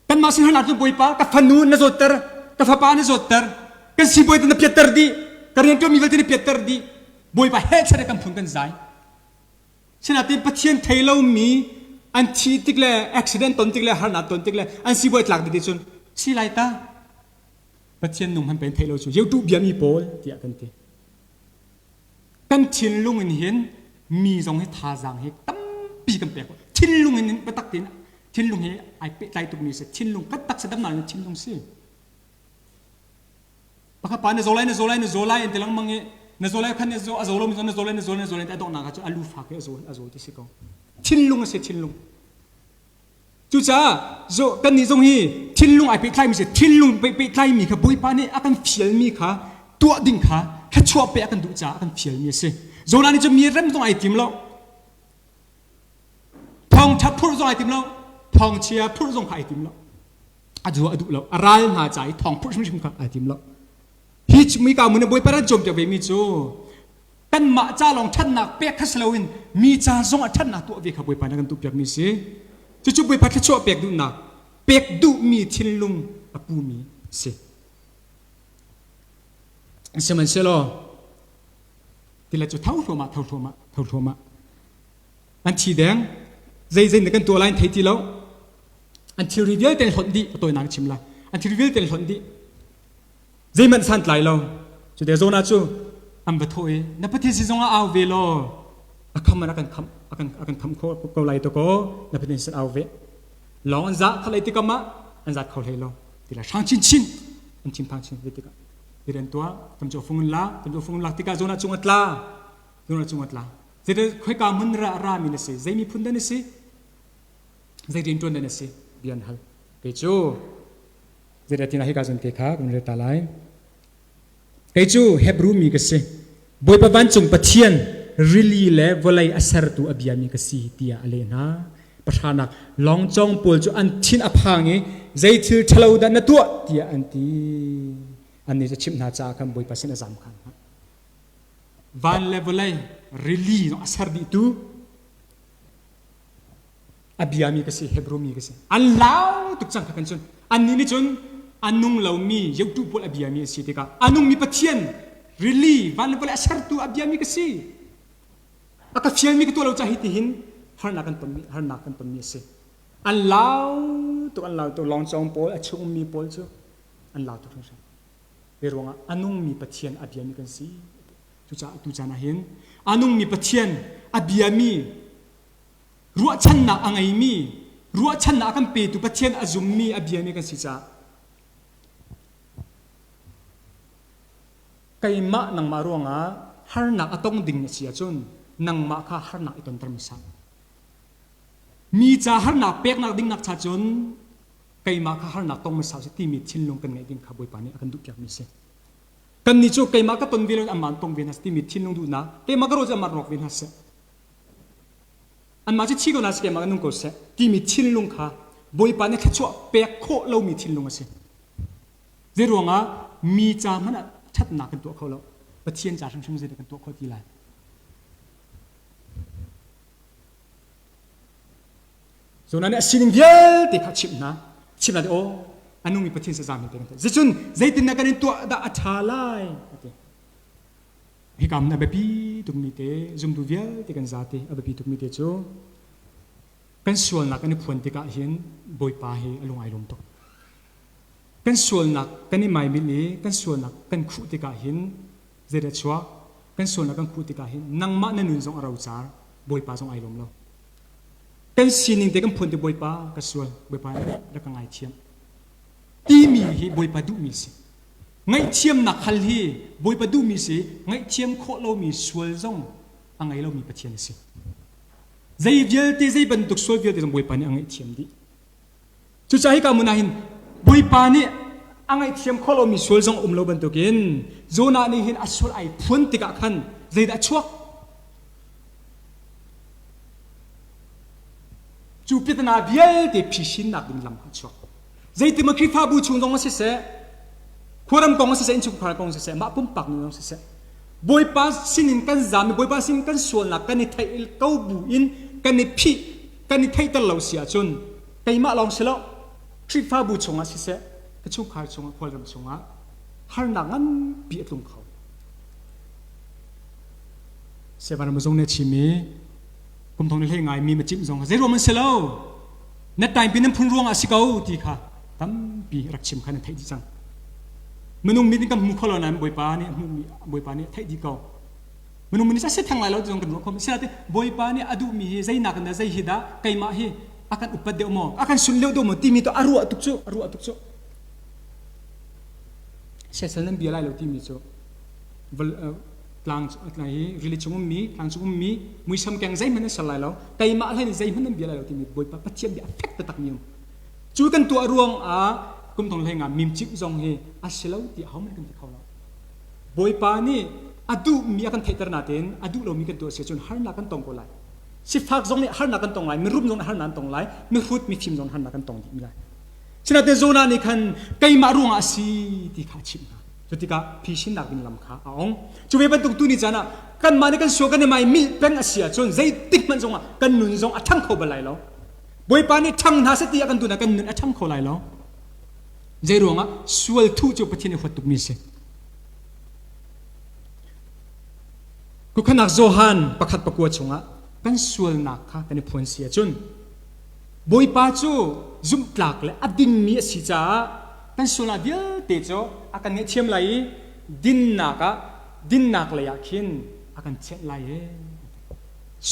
Kanmah sin harnak cu Bawipa ka fanu na zawtter, ka fapa na zawtter, kan sibawi te na piatter dih, ka rianṭuanmi vialte na piatter dih. Bawipa heh kan phun kan zai. Sinain Pathian thei lomi an thi tik le accident ton tik le harnak ton tik le an sibawi tlak dih cun si lai ta. Pathian nung han pen thei lo cu yeu tu biami pawl tiah kan ti. Kan thinlung in hin mi zong hi thazaang hi tampi kan pek. Thinlung in biatak tein thinlung hi ai pehtlai tukmi si. Thinlung kan taksa damnak in thinlung si. Pakhat pa na zaw lai na zaw lai na zaw lai an ti lengmang i na zaw lai khan na zaw a zaw lomi na zaw lai na zaw lai na zaw lai a donghnak ah cu a lu fak i a zaw a zaw ti si ko. Thinlung a si thinlung. Cucaah kannih zong hi thinlung ai pehtlaimi si thinlung pehtlaimi kha Bawipa nih a kan fialmi kha tuah ding kha thluachuah pe a kan duh caah a kan fialmi a si. Jonah nih cun mi rem zong ai tim lo. Thawngṭha phurh zong ai tim lo. Thawngchia phurh zong kha ai tim lo. A duh a duh lo. A ral hna ca i thawng phurh hrimhrim kha ai tim lo. Hi mi ka mun Bawipa ran cawmpiak ve mi cu kanmah ca lawng ṭhatnak pek kha si loin mi ca zong ah ṭhatnak tuah ve kha Bawipa nih a kan tuahpiakmi si. Cucu Bawipa thluachuah pek duhnak, pek duhmi thinlung a pumi si. Sihmanhsehlaw tilet cu tho thluahmah, tho thluahmah, tho thluahmah. An thi deng, zei zei na kan tuah lai thei ti lo. An thilri vialte hlonh dih, a tawinak chim la. An thilri vialte hlonh dih. Zeihmanh santlai lo. Cu te zawn ah cu an va thawh i na Pathian sin zongah au ve law a kham a kan kham a kan a kan kham kho ko lai to ko na Pathian sin au ve. Lawng an zah khalei tikam ah an zat kho hlei lo. Tila hrang chin chin an thinphang chin ve tikah rian tuah tam cu fung in la tam cu fung in lak tikah zawn ah cung a tla zawn ah cung a tla zei khoika hmun ra ra mi na si zei miphun dah na si zei rian tuan dah na si bia an hal kei cu Zeidah hika zawn te kha kan rel ta lai. Kei cu Hebrew mi ka si. Bawipa vancung Pathian rili le vawlei a sertu a biami ka si tiah a leh hna. Pahranak lawngcawng pawl cu an thin a phang i zei thil ṭhalo dah na tuah tiah an ti. Annih cu chimh hna caah khan Bawipa sin a zam khan hna. Van le vawlei rili a ser dihtu a biami ka si Hebrew mi ka si an lau tuk cang kha kan cun annih nih cun a nung lomi yotu pawl a biami a si tikah a nungmi Pathian rili van le vawlei a sertu a biami ka si a ka fialmi ka tuah lo caah hi tihin harnak kan tonmi harnak kan tonmi a si an lau tuk an lau tuk lawngcawng pawl a chung ummi pawl cu an lau tuk hringhran hi ruangah a nungmi Pathian a biami kan si cucaah tu caan ah hin a nungmi Pathian a biami ruahchannak a ngeimi ruahchannak a kan petu Pathian a zummi a biami kan si caah keimah nangmah ruangah harnak a tong ding na si ahcun nangmah kha harnak i tonter hmasa mi ca harnak peknak ding nak cha cun keimah kha harnak tong hmasa si timi thinlung kan ngeih ding kha Bawipa nih a kan duhpiakmi si kannih cu keimah ka ton ve lo amah tong ve hna timi thinlung duhnak keimah ka rawh cu amah rawk ve hna seh Anmah cu thi ko hna seh keimah nung ko seh timi thinlung kha Bawipa nih thluachuah pek khawh lomi thinlung a si. Zei ruangah mi ca hmanh ah ṭhatnak kan tuah kho lo. Pathian ca hrimhrim zeidah kan tuah khawh ti lai. Jonah nih a sining vialte kha a chimh hna. Chimh hna aw a nungmi Pathian sazam hin te kan Zeicun zeitin kan in tuah dah a ṭha lai? A ti. Hika hmun a biapi tukmi te zumtu vialte kan zate a biapi tukmi te cu kan sualnak kan i phuan tikah hin Bawipa hi a lung ai lawm tuk. Kan sualnak kan i maimil i kan sualnak kan khuh tikah hin zeidah chuak? Kan sualnak kan khuh tikah hin nangmah na nun zong a rocar, Bawipa zong ai lawm lo. Kan sining te kan phuan ti Bawipa ka sual, Bawipa rak ka ngaithiam. Timi hi Bawipa duhmi si. Ngaihthiamnak hal hi Bawipa duhmi si, ngaihthiam khawh lomi sual zong a ngei lomi Pathian a si. Zei vialte, zei bantuk sual vialte zong Bawipa nih a ngaihthiam dih. Cucaah hika hmun ah hin Bawipa nih a ngaihthiam khawh lomi sual zong um lo bantukin Jonah nih hin a sual ai phuan tikah khan zeidah a chuak? Cu pitana vialte phisinnak ding lam kha a chuak. Zeitin Khrihfabu chung zong siseh, khuaram kong siseh, innchungkhar kong siseh, mah pumpak nun zong siseh, Bawipa sinin kan zam i Bawipa sin kan sualnak kan i theih ko bu in kan i phih, kan i theihter lo si ahcun keimah lawng si lo, Khrihfabu chungah siseh, ka chungkhar chungah, khualram chungah harnak nganpi a tlung kho. Sevan zong nih a chim i kum thong ni hlei ngai mi ma cimh zong zei ruam an si lo na time pin nan phun ruang ah si ko ti kha tampi rak chim kha nan theih dih cang minung mit in kan hmu kho lo nain bawipa nih hmuhmi bawipa nih theih dih ko minung min si theng lai lo ti zong kan ruah kho sinain bawipa nih a duhmi hi zeinak in dah zei hi dah keimah hi a kan upat deuh maw a kan sun deuh deuh maw timi to a ruah tuk cu a ruah tuk cu siasal nan bia lai lo timi cu. Tlang hi rili chung ummi, tlang chung ummi muisam keng zeihmanh an ser lai lo. Keimah hlei in zeihmanh an bia lai lo timi Bawipa Pathian bia a fek taktak mi um. Cu kan tuah ruang ah kum thong hlei nga mimcip zong hi a si lo ti ahohmanh kan ti kho lo. Bawipa nih a duhmi a kan theihter nain a duh lomi kan tuah si ahcun harnak kan tong ko lai. Sifak zong nih harnak kan tong lai, mirum zong nih harnak an tong lai, mihrut mifim zong harnak kan tong dih lai. Sinain Jonah nih khan keimah ruangah a si ti kha a chimh hna. Cu tikah phisinnak ding lam kha a ong. Cu ve bantuk tu ni caan ah kanmah nih kan sual kan i mai milh peng a si ahcun zeitik hmanh zongah kan nun zong a ṭhang kho bal lai lo. Bawipa nih ṭhang hna seh ti a kan duh kan nun a ṭhang kho lai lo. Zei ruangah sual thuh cu Pathian i huat tukmi a si. Kukhanak Johan pakhat pakua chungah kan sualnak kha kan i phuan si ahcun Bawipa cu zumhtlak le a dingmi a si caah kan sualnak vialte cu a kan ngaihthiam lai i dinnak ah dinnak lei ah khin a kan thianh lai e.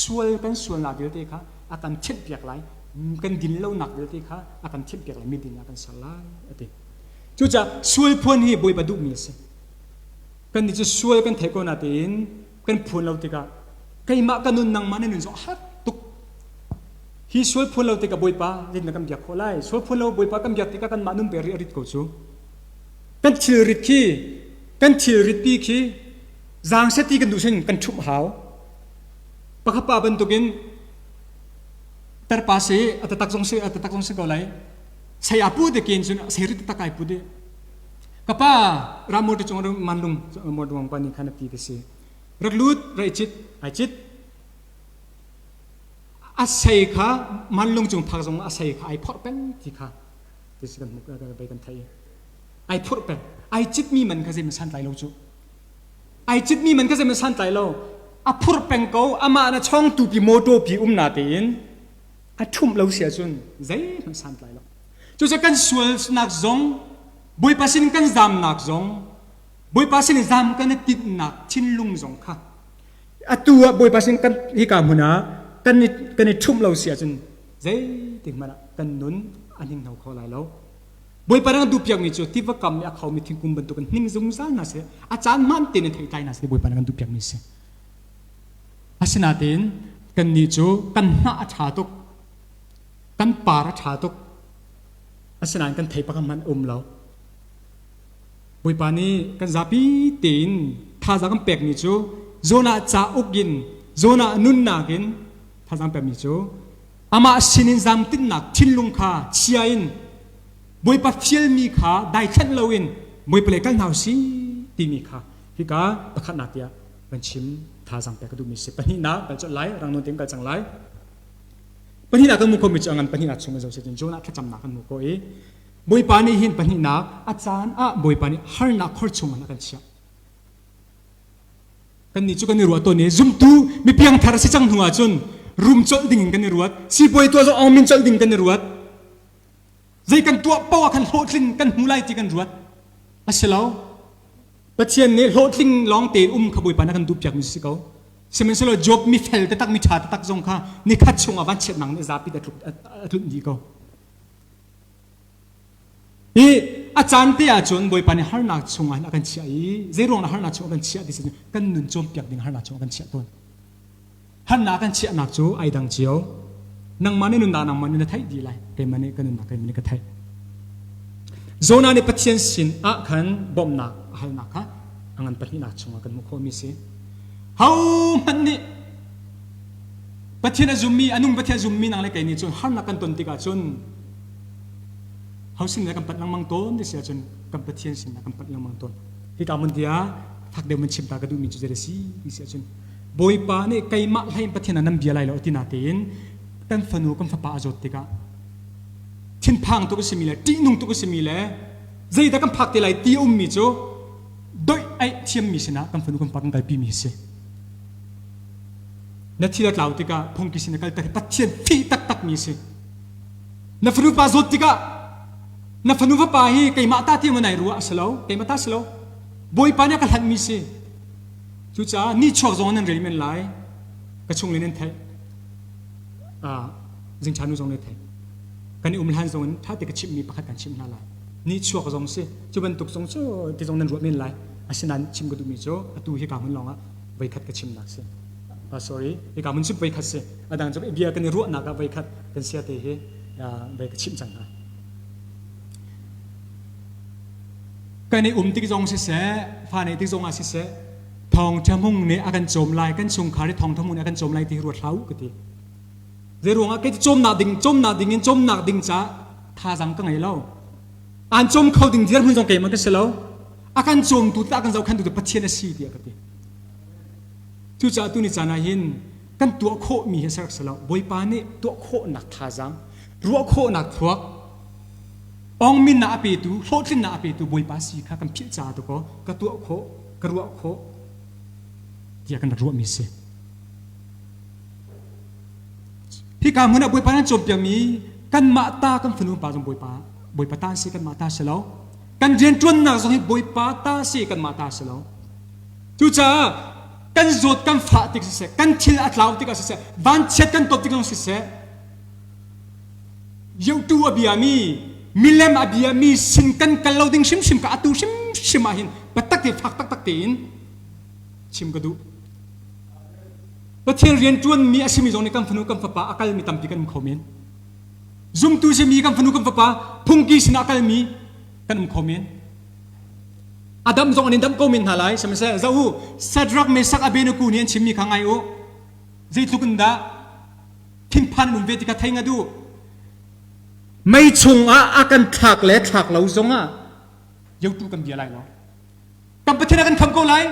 Sual kan sualnak vialte kha a kan thianhpiak lai kan din lonak vialte kha a kan thianhpiak lai miding ah kan ser lai a ti. Cucaah sual phuan hi Bawipa duhmi a si. Kannih cu sual kan theih ko natein kan phuan lo tikah keimah ka nun nangmah na nun zong a har tuk. Hi sual phuan lo tikah Bawipa zeitin kan biak khawh lai? Sual phuan lo Bawipa kan biak tikah kanmah nun pe ri a rit ko cu. Kan thilrit khi kan thilrit pi khi zaang seti kan duh sin kan ṭhumh hau. Pakhat pa bantukin tarpa si a tatak zong si a tatak zong si ko lai. Sei a pu te kin cun sei rit tatak ai pu de. Ka pa ramur te cung manlung mawduang pa nih khan a ti te si. Rak lut ra i cit ai cit. A sei kha manlung cung phak zong a sei kha ai phorh peng ti kha ti si kan hmuh bei kan thei. Ai phorh peng. Ai citmi man kha zei santlai lo cu. Ai citmi man kha zei santlai lo. A phurh peng ko amah na chong tu pi motor pi um na tein a ṭhumh lo si ahcun zeihmanh santlai lo. Cucu kan sualnak zong Bawipa sin kan zamnak zong Bawipa sin zam kan i tinhnak thinlung zong kha atu ah Bawipa sin kan hika hmun ah kan i kan i ṭhumh lo si ahcun zeitik hmanh ah kan nun a hninghno kho lai lo. Bawipa nih a duhpiakmi cu tiva kam i a khomi thingkung bantukin hning zungzal hna seh, a caan hmaan tein in theitlai hna seh Bawipa nih a kan duhpiakmi a si. Asinain kannih cu kan hnah a ṭha tuk, kan par a ṭha tuk, asinain kan thei pakhat hmanh a um lo. Bawipa nih kan zapi tein thazaang kan pekmi cu Jonah cauk in Jonah nunnak in thazaang pekmi cu amah sinin zamtinnak thinlung kha chia in Bawipa fialmi kha daithlanh loin Bawipa lei kal hna usih timi kha hika pakhatnak tiah kan chim thazaang pek ka duhmi si. Pahnihnak kan colh lai, rang nawn tein kal cang lai. Pahnihnak kan hmuh khomi cu a ngan pahnihnak chung in zoh cun Jonah thlacamnak kan hmuh khawh i Bawipa nih hin pahnihnak a caan ah Bawipa nih harnak khor chung ah a kan chiah. Kannih cu kan i ruah tawn i zumtu mi piangthar si cang hnu ahcun rum colh ding in kan i ruat, sipuai tuah zong awngmin colh ding kan i ruat. Zei kan tuah paoh ah khan hlawhtlin kan hmu lai ti kan ruat. A si lo. Pathian nih hlawhtling lawng tein um kha Bawipa na kan duhpiakmi si ko. Sihmanhsehlaw Job mi fel taktak mi ṭha taktak zong kha nikhat chungah vanchiatnak nih zapi a tlunh dih ko. Hi a caan te ahcun Bawipa nih harnak chungah a kan chiah i zeiruang dah harnak chung a kan chiah ti si kan nun cawnpiak ding harnak chung a kan chiah tawn. Harnak kan chiahnak cu ai dang cio. Nangmah nih nunnak nangmah nih na theih dih lai. Keimah nih ka nunnak keimah nih ka theih. Jonah nih Pathian sin ah khan bawmhnak a halnak kha a ngan pahnihnak chungah kan hmuh khawhmi si. Hohmanh nih Pathian a zummi, a nung Pathian a zummi nang le kei nih cun harnak kan ton tikah cun ho sin kan panh lengmang tawn ti si ahcun kan Pathian sin kan panh lengmang tawn. Hika hmun tiah fak deuh man chim ta ka duhmi cu zei si ti si ahcun Bawipa nih keimah hlei in Pathian ah nan bia lai lo ti natein kan fanu kan fapa a zawt tikah thinphang tuk a simi le ṭihnung tuk a simi le zeidah kan phak te lai ti a ummi cu doih aih thiammi sinah kan fanu kan pa kan kalpi mi a si. Na thil a tlau tikah phungki sin a kalter Pathian fih taktak mi a si. Na fanu pa zawt tikah na fanu fapa hi keimah ta ti nai ruah a si lo, keimah ta si lo. Bawipa nih a ka hlanh mi si. Cucaah nihchuak zong nan rel men lai. Ka chung le nan theih. Zingṭha nu zong nan theih. Kan i um hlan zong in ṭha te ka chimhmi pakhat kan chimh hna lai. Nihchuak zong si. Cu bantuk zong cu ti zong nan ruah men lai. Asinain chim ka duhmi cu atu hi ka hmun lawngah. Voikhat ka chimnak si. Sorry, hika hmun cu voikhat si. A dang cu bia kan i ruahnak ah voikhat kan sia te hi voi ka chimh cang hna. Kan i um tik zong siseh, fa neih tik zong ah siseh, thawngṭha hmung nih a kan cawm lai, kan chungkhar i thawngṭha hmung nih a kan cawm lai ti hi ruat hlah u ka ti. Zei ruangah kei cawmnak ding, cawmnak ding in cawmnak ding ca thazaang ka ngei lo. An cawm kho ding dirhmun zong keimah ka si lo. A kan cawmtu a kan zohkhentu tu Pathian a si tiah ka ti. Cucaah tuni caan ah hin kan tuah khawhmi hi a si lo. Bawipa nih tuah khawhnak thazaang, ruah khawhnak thluak, ongminnak a petu, hlawhtlinnak a petu Bawipa si kha kan philh caah tu kaw ka tuah khawh, ka ruah khawh tiah kan rak ruahmi si. Hika hmun ah Bawipa nan cawnpiakmi kanmah ta kan fanu pa zong Bawipa Bawipa ta si kanmah ta si lo. Kan rianṭuannak zong hi Bawipa ta si kanmah ta si lo. Cucaah kan zawt kan fah tik siseh, kan thil a tlau tikah siseh, vanchiat kan ton tik zong siseh, yohtu a biami, milem a biami sin kan kal lo ding hrimhrim ka atu hrimhrim ah hin biatak te fak taktak tein chim ka duh. Pathian rianṭuanmi a simi zong nih kan fanu kan fapa a kalmi tampi kan um kho men. Zumtu simi kan fanu kan fapa phungki sinah a kalmi kan um kho men. Adam zong an in damh ko men hna lai. Sihmanhsehlaw zoh u, Shadrach, Meshach, Abednego nih an chimmi kha ngai u. Zeitluk in dah thinphan an um ve ti kha thei nga duh. Mei chungah a kan thlak le thlak lo zongah yotu kan bia lai lo. Kan Pathian a kan kham ko lai.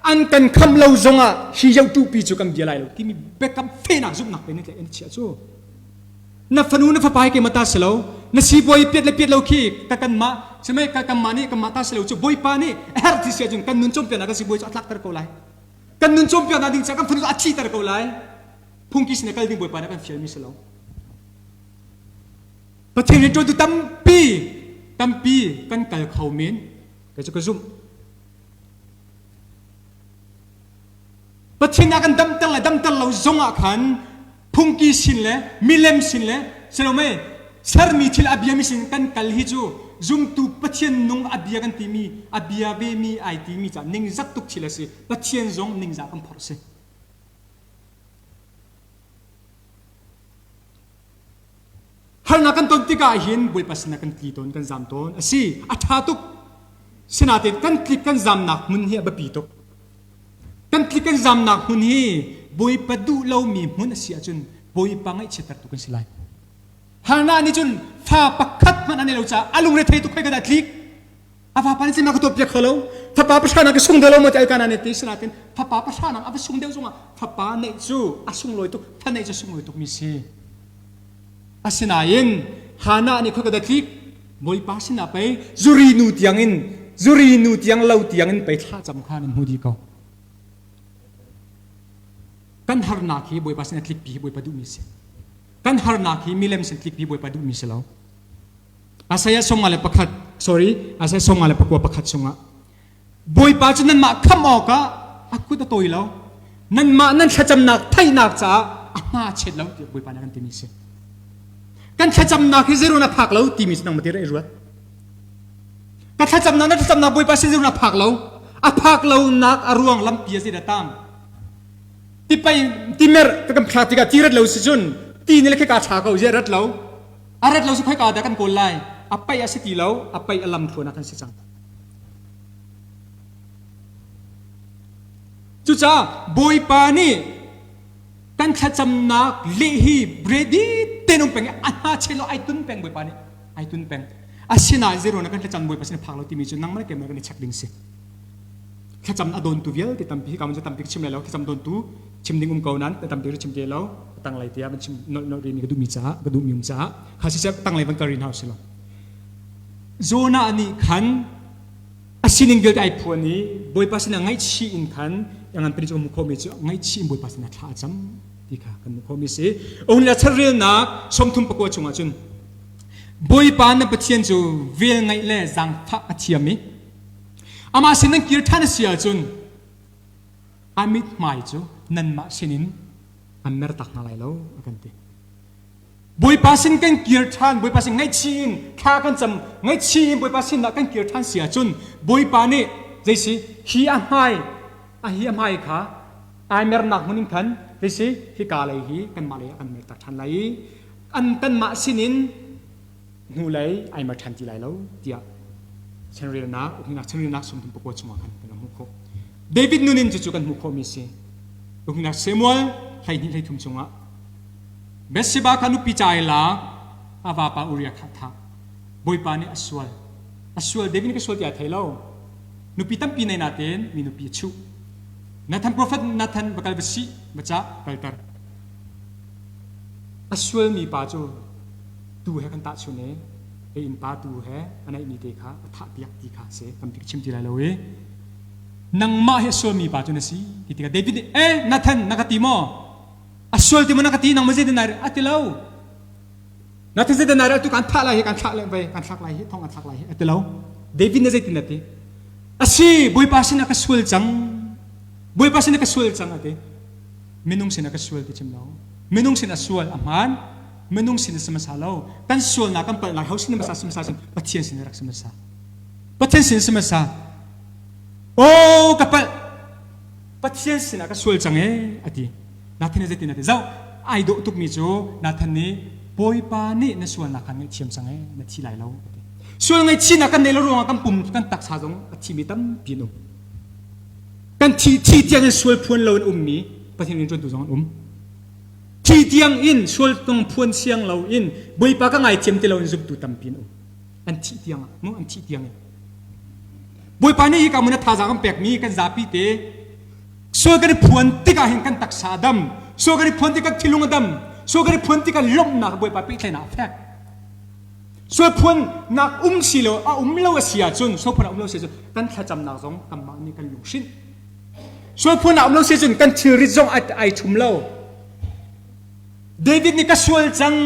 An kan kham lo zongah hi yotu pi cu kan bia lai lo timi biakam fehnak zumhnak pe nih an chiah cu. Na fanu na fapa hi keimah ta si lo. Na sibawi piat le piat lo khi ka kanmah sihmai ka kanmah nih kanmah ta si lo cu Bawipa nih a herh ti si ahcun kan nun cawnpiaknak kan sibawi cu a tlakter ko lai. Kan nun cawnpiaknak ding caah kan fanu cu a thiter ko lai. Phungki sin kal ding Bawipa nih a kan fialmi si lo. Pathian rianṭuantu tampi tampi kan kal kho men kei cu ka zumh. Pathian a kan damter le damter lo zong ah khan phungki sin le milem sin le silomei sermi thil a biami sin kan kal hi cu zumtu Pathian nung a bia kan timi a bia vemi ai timi ca ningzak tuk thil a si. Pathian zong ningzah kan phorh si. Harnak kan ton tikah hin Bawipa sinah kan tli tawn, kan zam tawn. A si, a ṭha tuk. Sinain kan tlik kan zamnak hmun hi a biapi tuk. Kan tlik kan zamnak hmun hi Bawipa duh lomi hmun a si ahcun Bawipa ngaihchiattertu kan si lai. Harnak nih cun fa pakhat hmanh an ei lo caah a lungre thei tuk khoi ka dah tlik. A vapa nih cun ka tuah piak kho lo. Fapa pahra nak ka sung deuh lo maw ti Elkanah nih ti. Sinain fapa pahra nak a va sung deuh zongah fapa neih cu a sunglawi tuk, fa neih cu a sunglawi tukmi si. Asinain Hannah nih khoi ka tlik Bawipa sinah pei zuri nu tiangin zuri nu tiang lo tiangin pei thlacam kha nan hmu dih ko. Kan harnak hi Bawipa sinah tlikpi hi Bawipa duhmi si. Kan harnak hi milem sin tlikpi Bawipa duhmi si lo. Isaiah 51 sorry Isaiah 59 chungah Bawipa cu nanmah khamh awkah a kut a tawi lo. Nanmah nan thlacamnak theihnak caah a hma chet lo tiah Bawipa nih a kan timi a si. Kan thlacamnak hi zeirawn a phak lo timi cu nangmah te i ruat. Ka thlacamnak na thlacamnak Bawipa sin zeirawn a phak lo. A phak lonak a ruang lampi a zeidah tam. Tipai timer ka kan thlak tikah ti rat lo si cun ti nih le khika thla ko zia rat lo. A rat lo si khoika dah kan kawl lai. A paih a si ti lo, a paih a lam thluan ah kan si cang. Cucaah Bawipa nih kan thlacamnak leh hi ready ten um peng i a hna chel lo ai tun peng Bawipa nih ai tun peng. Asinain zeiruang kan thlacam Bawipa sin phak lo timi cu nangmah le keimah kan i check ding si. Thlacam a dawntu vialte tampi hi ka mun tampi chim lai lo thlacam dawntu chim ding um ko nan tampi chim te lo tanglei tiah van chim nolh nolh rimi ka duhmi caah ka duhmi um caah kha siseh tanglei van kal rin hau si lo. Jonah nih khan a sining vialte ai phuan i Bawipa sinah ngaihchih in khan ngan pali cu kan hmuh khawhmi cu ngaihchih in Bawipa sinah thla a cam ti kha kan hmuh khawhmi si. Ohni charelnak 34 chungah cun Bawipa na Pathian cu vel ngaih le zaangfah a thiam i amah sin nan kir ṭhan a si ahcun a mithmai cu nanmah sinin an mertak hna lai lo a kan ti. Bawipa sin kan kir ṭhan, Bawipa sin ngaihchih in thla kan cam, ngaihchih in Bawipa sinah kan kir ṭhan si ahcun Bawipa nih zeisi hi a hmai, a hi a hmai kha Ai mernak hmun in khan hei hika lei hi kanmah lei ah kan merter ṭhan lai i an kanmah sinin hnulei ai mer ṭhan ti lai lo tiah chanrelnak uknak chanrelnak 39 chungah khan kan hmuh khawh. David nun in cucu kan hmuh khawhmi a si. Uknak Samuel 12 13 chungah Bathsheba kha nupi ca i lak a vapa Uriah kha thah. Bawipa nih a sual. A sual David nih ka sual tiah a thei lo. Nupi tampi nei natein mi nupi a chuh. Nathan profet Nathan va kal va sih va cah kalter. A sualmi pa cu tu he kan tahchun i ei innpa tu he a neihmi te kha a thah piak ti kha si tampi ka chim ti lai lo i nangmah hi a sualmi pa cu na si ti tikah David nih eh Nathan na ka ti maw a sual ti maw na ka ti nangmah zeitin nai a ti lo Nathan zeitin nai tu kan thah lai hi kan thlak le vai kan thlak lai hi thong kan thlak lai hi a ti lo David na zeitin na ti a si Bawipa sinah ka sual cang Bawipa sinah ka sual cang a ti minung sinah ka sual ti chim lo minung sinah sual a hmaan minung sin a si hmasa lo kan sualnak kan palhnak ho sin hmasa si hmasa sin Pathian sin rak si hmasa Pathian sin si hmasa oh ka palh Pathian sinah ka sual cang ee a ti Nathan nih zeitin a ti zoh ai dawh tukmi cu Nathan nih Bawipa nih na sualnak khan ngaihthiam cang ee na thi lai lo a ti sual ngaihchihnak kan neih lo ruangah kan pum kan taksa zong a thimi tampi an um kan thi thi tiang in sual phuan lo in ummi Pathian rianṭuantu zong an um Thi tiang in sual tong phuan siang lo in Bawipa ka ngaithiam ti lo in zumtu tampi an um. An thih tiang ah, mu an thih tiang in. Bawipa nih hi ka mun a thazaang kan pekmi kan zapi te sual kan i phuan tikah hin kan taksa a dam, sual kan i phuan tikah thinlung a dam, sual kan i phuan tikah lawmhnak Bawipa pehtlaihnak a fek. Sual phuannak um si lo, a um lo a si ahcun, sual phuan a um lo si ahcun kan thlacamnak zong kanmah nih kan lunghrinh. Sualphuan ah um lo si cun kan thilrit zong ai ṭhum lo. David nih ka sual cang,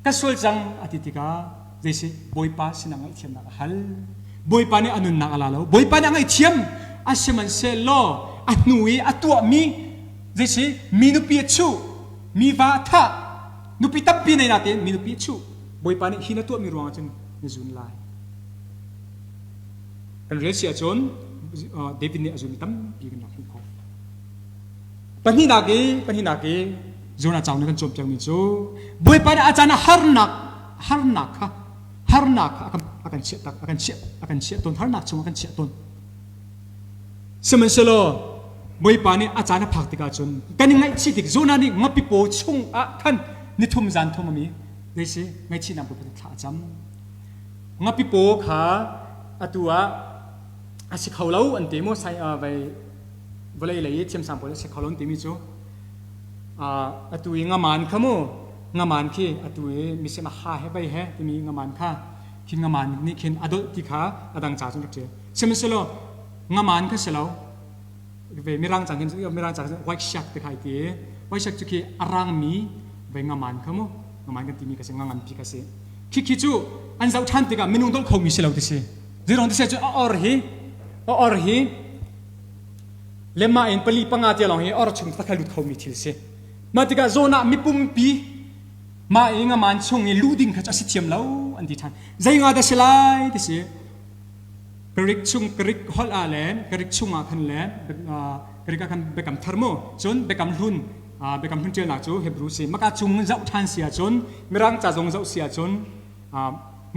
ka sual cang a ti tikah zeisi Bawipa sinah ngaihthiamnak a hal. Bawipa nih a nunnak a la lo. Bawipa nih a ngaihthiam. Asihmanhsehlaw a hnu i a tuahmi zeisi mi nupi a chuh, mi va a thah, nupi tampi nei natein mi nupi a chuh. Bawipa nih hi na tuahmi ruangah cun na zun lai. Kan rel si ahcun David nih a zulmi tampi kan rak hmuh khawh. Pahnihnak i pahnihnak i Jonah cauk nih kan cawnpiakmi cu Bawipa nih a caan ah harnak harnak kha harnak kha a kan a kan chiah tak a kan chiah a kan chiah tawn harnak chung a kan chiah tawn. Sihmanhsehlaw Bawipa nih a caan a phak tikah cun kan i ngaihchih tik Jonah nih ngapi paw chung ah khan nithum zan thum ami zei si ngaihchihnak Bawipa thla a cam. Ngapi paw kha atu ah a si kho lo an ti mu sai vai vawlei lei i thiamsang pawl a si kho lo an timi cu atu i ngaman kha mu ngaman khi atu i misem a ha he vai he timi ngaman kha khi ngaman nih khin a dolh ti kha a dang ca cun rak ṭial sihmanhsehlaw ngaman kha si lo ve mirang cang khin mirang cang white shark te kha ti white shark cu khi a rangmi ve ngaman kha mu ngaman kan timi kha si ngangan pi kha si khi khi cu an zoh ṭhan tikah minung dolh khomi si lo ti si zeirong ti si cu a or hi a or hi lemah in pali panga tia lawng hi or chung takha lut khomi thil si mah tikah zawn ah mipumpi mah i ngaman chung i luh ding kha cu a si thiam lo an ti ṭhan zei nga dah si lai ti si Greek chung Greek holh ah le Greek chung ah khan le Greek ah khan biakam thar mu cun biakam hlun biakam hlun ṭialnak cu Hebrew si maka chung zoh ṭhan si ahcun Mirang ca zong zoh si ahcun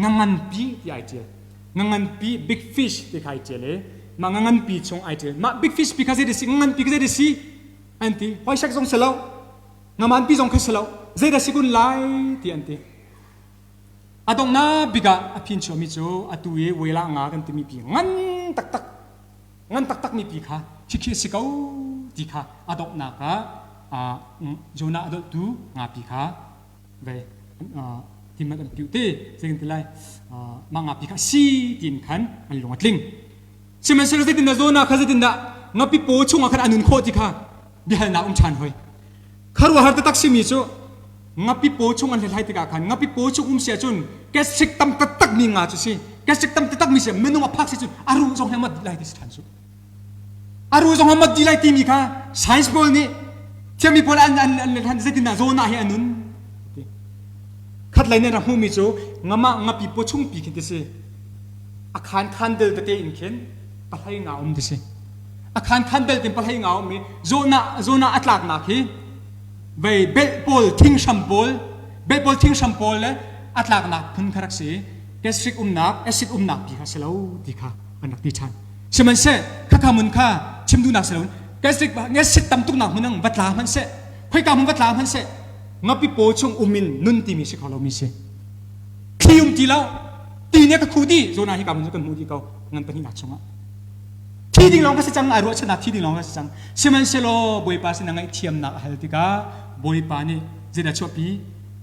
nganganpi ti ai ṭial nganganpi big fish ti kha ai ṭial i mah nganganpi chung ai ṭial mah big fish pi kha zei si nganganpi kha zei si an ti hoisek zong si lo ngamanpi zong kha si lo zei dah si kun lai ti an ti A donghnak bik ah a phin chuahmi cu atu i wela nga kan timi pi ngan taktak ngan taktak mi pi kha khikhi a si ko ti kha a donghnak ah Jonah a dolhtu ngapi kha ve timat an piuh te zei kan ti lai mah ngapi kha si tiin khan an lung a tling sihmanhsehlaw zeitindah Jonah kha zeitindah ngapi paw chungah khan a nun khawh ti kha biahalnak um ṭhan hoi khuaruahhar taktak simi cu ngapi paw chung an hlathlai tikah khan ngapi paw chung um si ahcun gastric tam taktak mi nga cu si gastric tam taktak mi si minung a phak si cun a ruh zong hi a mat dih lai ti si ṭhan cu a ruh zong a mat dih lai timi kha science pawl nih thiammi pawl an an an an zeitindah zawn ah hi a nun khat lei nih rak hmuhmi cu ngamah ngapi paw chung pi khi ti si a khan khan del tete in khin pahlei nga um ti si. A khan khan bel tin pahlei nga um i Jonah Jonah a tlaknak hi vei belh pawl thinghram pawl belh pawl thinghram pawl le a tlaknak phun kha rak si gastric umnak acid umnak pi kha si lo ti kha an rak ti ṭhan. Sihmanhseh khakha mun kha chim duhnak si lo gastric acid tam tuknak hmun ang va tla hmanhseh khoika hmun va tla hmanhseh ngapi paw chung um in nun timi si kho lomi si. Thli um ti lo ti nih ka khu dih Jonah hi ka mun cu kan hmuh dih ko ngan pahnihnak chungah. Thi ding lawng ka si cang ai ruahchannak thi ding lawng ka si cang. Sihmanhsehlaw Bawipa sin a ngaihthiamnak a hal tikah Bawipa nih zeidah chuahpi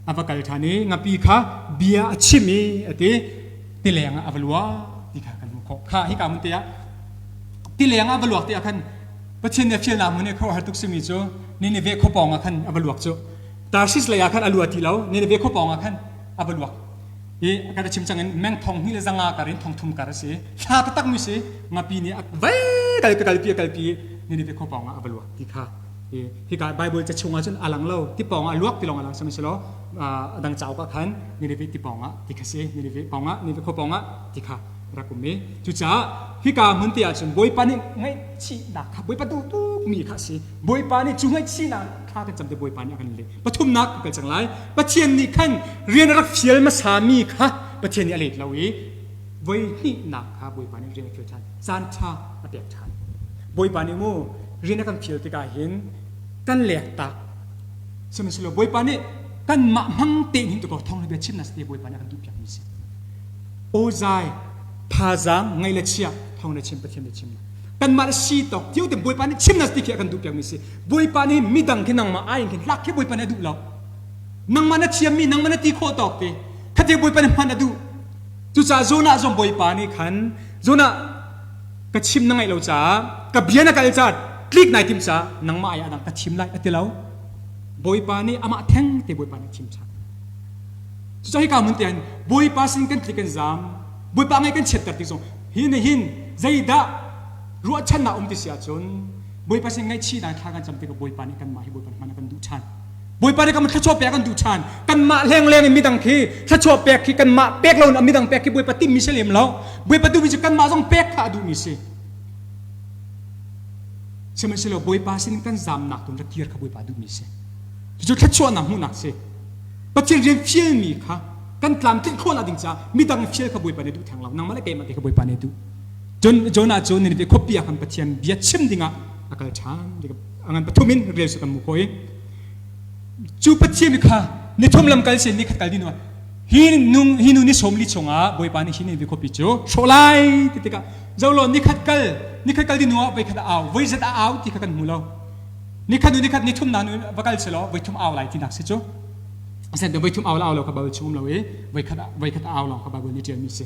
a va kal ṭhan i ngapi kha bia a chim i a ti tileng ah a va luak ti kha kan hmuh khawh. Kha hika hmun te ah tileng ah a va luak ti ah khan Pathian nih a fialnak hmun i khuaruahhar tuk simi cu Nineveh khua pawng ah khan a va luak cu. Tarsis lei ah khan a lua ti lo Nineveh khua pawng ah khan a va luak. I kan chim cang in meng thong hnih le zanga kar in thong thum kar a si. Thla taktak mi si ngapi nih a vai kal ka kalpi a kalpi Nineveh khua pawng ah a va luak ti kha hika Bible ca chungah cun a lang lo ti pawng ah luak ti lawng a lang sihmanhsehlaw a dang cauk ah khan Nineveh ti pawng ah ti kha si Nineveh pawng ah Nineveh khua pawng ah ti kha rak um i cucaah hika hmun te ah cun Bawipa nih ngaihchihnak kha Bawipa duh tuk mi kha a si Bawipa nih cu ngaihchihnak thla kan cam te Bawipa nih a kan leh pathumnak ka kal cang lai Pathian nih khan rian a rak fial hmasa mi kha Pathian nih a let lo i voi hnihnak kha Bawipa nih rian a fial ṭhan caan ṭha a pek ṭhan Bawipa nih mu rian a kan fial tikah hin kan lek tak sihmanhsehlaw Bawipa nih kanmah hmang tein hin tukaw thawng bia chimnak te Bawipa nih a kan duhpiak mi si awzai thazaang ngai le chia thawng le chim Pathian le chim kanmah le si tawk cio te Bawipa nih chimnak ti khi a kan duhpiak mi si Bawipa nih midang khi nangmah ai in khin hlak khi Bawipa nih a duh lo nangmah na thiammi nangmah na ti khawh tawk te khate Bawipa nih hman a duh cucaah Jonah zong Bawipa nih khan Jonah ka chim na ngaih lo caah ka bia na kal caah tlik nai tim caah nangmah ai adang ka chim lai a ti lo Bawipa nih amah theng te Bawipa nih chim ṭhan cucaah hika hmun te hin Bawipa sin kan tlik kan zaam Bawipa ngai kan chiatter ti zong hi nih hin zeidah ruahchannak um ti si ahcun Bawipa sin ngaihchihnak thla kan cam tikah Bawipa nih kanmah hi Bawipa hman a kan duh ṭhan Bawipa nih kan thluachuah pek kan duh ṭhan kanmah lengleng in midang khi thluachuah pek khi kanmah pek lo in midang pek khi Bawipa timmi si lem lo Bawipa duhmi cu kanmah zong pek kha a duhmi si sihmanhsehlaw Bawipa sin kan zamnak tun rak kir kha Bawipa duhmi si cucu thluachuahnak hmuhnak si Pathian rian fialmi kha kan tlamtlinh khawhnak ding caah midang fial kha Bawipa nih duh theng lo nangmah le keimah te kha Bawipa nih duh cun Jonah cu Nineveh khuapi ah khan Pathian bia chim dingah a kal ṭhan a ngan pathum in rel su kan mu khawh i cu Pathian kha nithum lam kal sin ni khat kal ding hi nung hi nu ni sawmli chungah Bawipa nih hi Nineveh khuapi cu hrawh lai ti tikah zolo nikhat kal nikhat kal ding ah voi khat a au voi zat a au ti kha kan hmu lo nikhat nu nikhat nithum na nu va kal selaw voi thum au lai ti nak si cu asen voi thum au la au lo kha Bible chung um lo i voi khat voi khat au lawng kha Bible nih ṭialmi si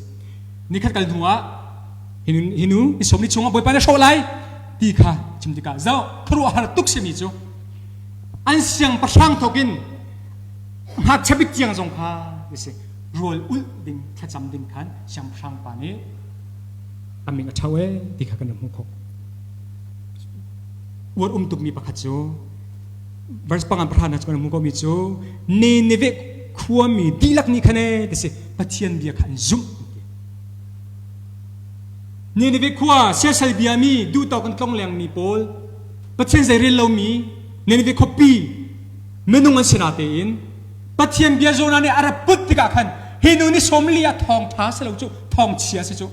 nikhat kal hnu ah hi nu ni sawmli chungah Bawipa na hrawh lai ti kha chim tikah zoh khuaruahhar tuk simi cu an siangpahrang thawk in ngakchia bik tiang zong kha si rawl ulh ding thlacam ding khan siangpahrang pa nih a ming a ṭho e ti kha kan hmuh khawh uar um tukmi pakhat cu verse pangan pahra na cu kan hmuh komi cu Nineveh khuami dihlak nih khan e ti si Pathian bia kha an zumh Nineveh khua siasal biami duhtawk in tlongleng mi pawl Pathian zei rel lomi Nineveh khuapi minung an si natein Pathian bia Jonah nih a rak put tikah khan hi nu ni sawmli ah thawngṭha si lo cu thawngchia si cu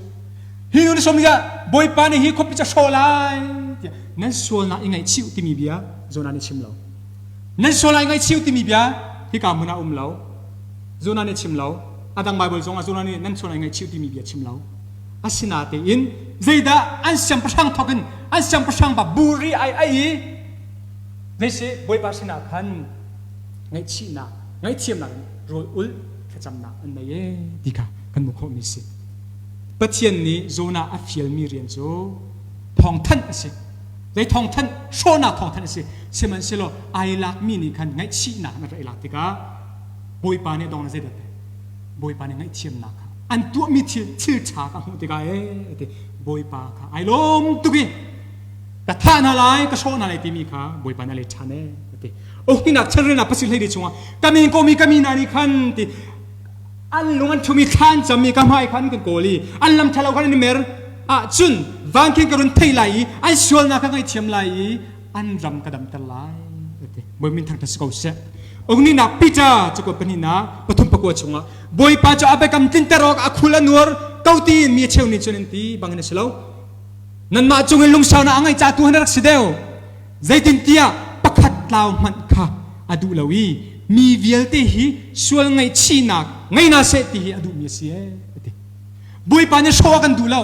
hi nu ni sawmli ah Bawipa nih hi khuapi cu a hrawh lai tiah nan sualnak i ngaihchih timi bia Jonah nih chim lo nan sualnak i ngaihchih timi bia hika hmun ah um lo Jonah nih chim lo a dang Bible zong ah Jonah nih nan sualnak i ngaihchih timi bia chim lo asinatein zeidah an siangpahrang thawk in an siangpahrang pa buri ai ai i zeisi Bawipa sinah khan ngaihchihnak ngaihthiamnak in rawl ulh thlacamnak an nei e ti kha kan hmuh khawhmi si Pathian nih Jonah a fialmi rian cu thawngthanh a si zei thawngthanh hrawhnak thawngthanh a si sihmanhsehlaw ai lakmi nih khan ngaihchihnak an rak i lak tikah Bawipa nih dong na zeidah te Bawipa nih ngaihthiamnak kha an tuahmi thil thil ṭha ka hmuh tikah ee ti Bawipa kha ai lawm tuk i ka thah hna lai ka hrawh hna lai timi kha Bawipa nih a let ṭhan ee ti uknak chanrelnak pasir hlei chungah ka min komi ka mi hna nih khan ti an lung an ṭhumi thla an cam i ka hmai khan kan kawl i an lam ṭhalo khan an i mer. ahcun van khin ka run thei lai i an sualnak ka ngaihthiam lai i an ram ka damter lai ati. Bawi min thangthat si ko seh. Ungninak Peter cakuat pahnihnak pathum pakua chungah Bawipa cu a biakam tlinter awk a khul a nuar ko tiin mi a cheu nih cun an ti bangin a si lo. Nanmah cungin lungsaunak a ngeih ca tu han rak si deuh. Zeitintiah pakhat tlau hmanh kha a duh lo i mi vialte hi sual ngaihchihnak ngei hna seh ti hi a duhmi a si ee a ti. Bawipa nih hrawh a kan duh lo.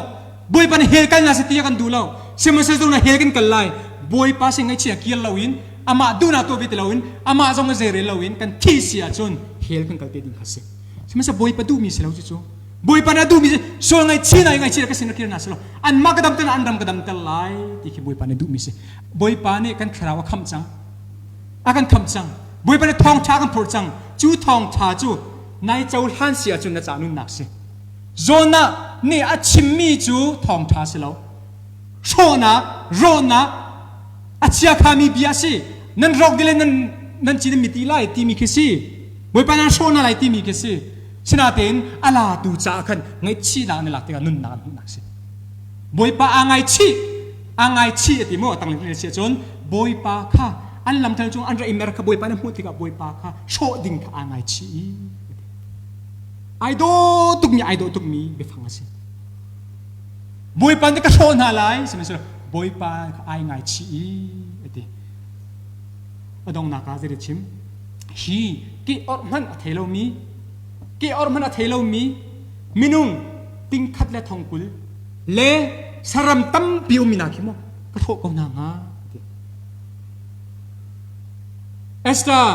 Bawipa nih hell kal hna seh ti a kan duh lo. Sihmanhsehlaw na hell kan kal lai. Bawipa sin ngaihchih a kir loin amah duhnak tuah ve ti loin amah zong a zeirel loin kan thi si ahcun hell kan kal te ding kha si. Sihmanhsehlaw Bawipa duhmi si lo cucu. Bawipa nih a duhmi cu sual ngaihchih ngaihchih ka sin a kir hna si lo. Anmah ka damter an ram ka damter lai ti khi Bawipa nih duhmi si. Bawipa nih kan thlarau a khamh cang. A kan khamh cang. Bawipa nih thawngṭha a kan phurh cang. Cu thawngṭha cu nai cohlan si ahcun na ca nunnak si. Jonah nih a chimmi cu thawngṭha si lo. Hrawhnak, rawhnak, a chiakhami bia a si. Nan rawk dih le nan nan cin mi ti lai timi khi si. Bawipa nan hrawh hna lai timi khi si. Sinatein a latu caah khan ngaihchihnak an i lak tikah nunnak an hmuhnak a si. Bawipa aa ngaichih, aa ngaichih a ti maw tanglei na si ahcun Bawipa kha an lamthal cung an ra i mer kha Bawipa na hmuh tikah Bawipa kha hrawh ding kha aa ngaichih i ai dawh tukmi ai dawh tukmi biafang a si. Bawipa nih ka hrawh hna lai sihmanhsehlaw Bawipa kha ai ngaichih i a ti. A donghnak ah zei chim? Hi ke orh hmanh a thei lomi ke orh hmanh a thei lomi minung tingkhat le thongkul le saram tampi ummi hna khi maw ka hrawh ko hna hnga ti. Esther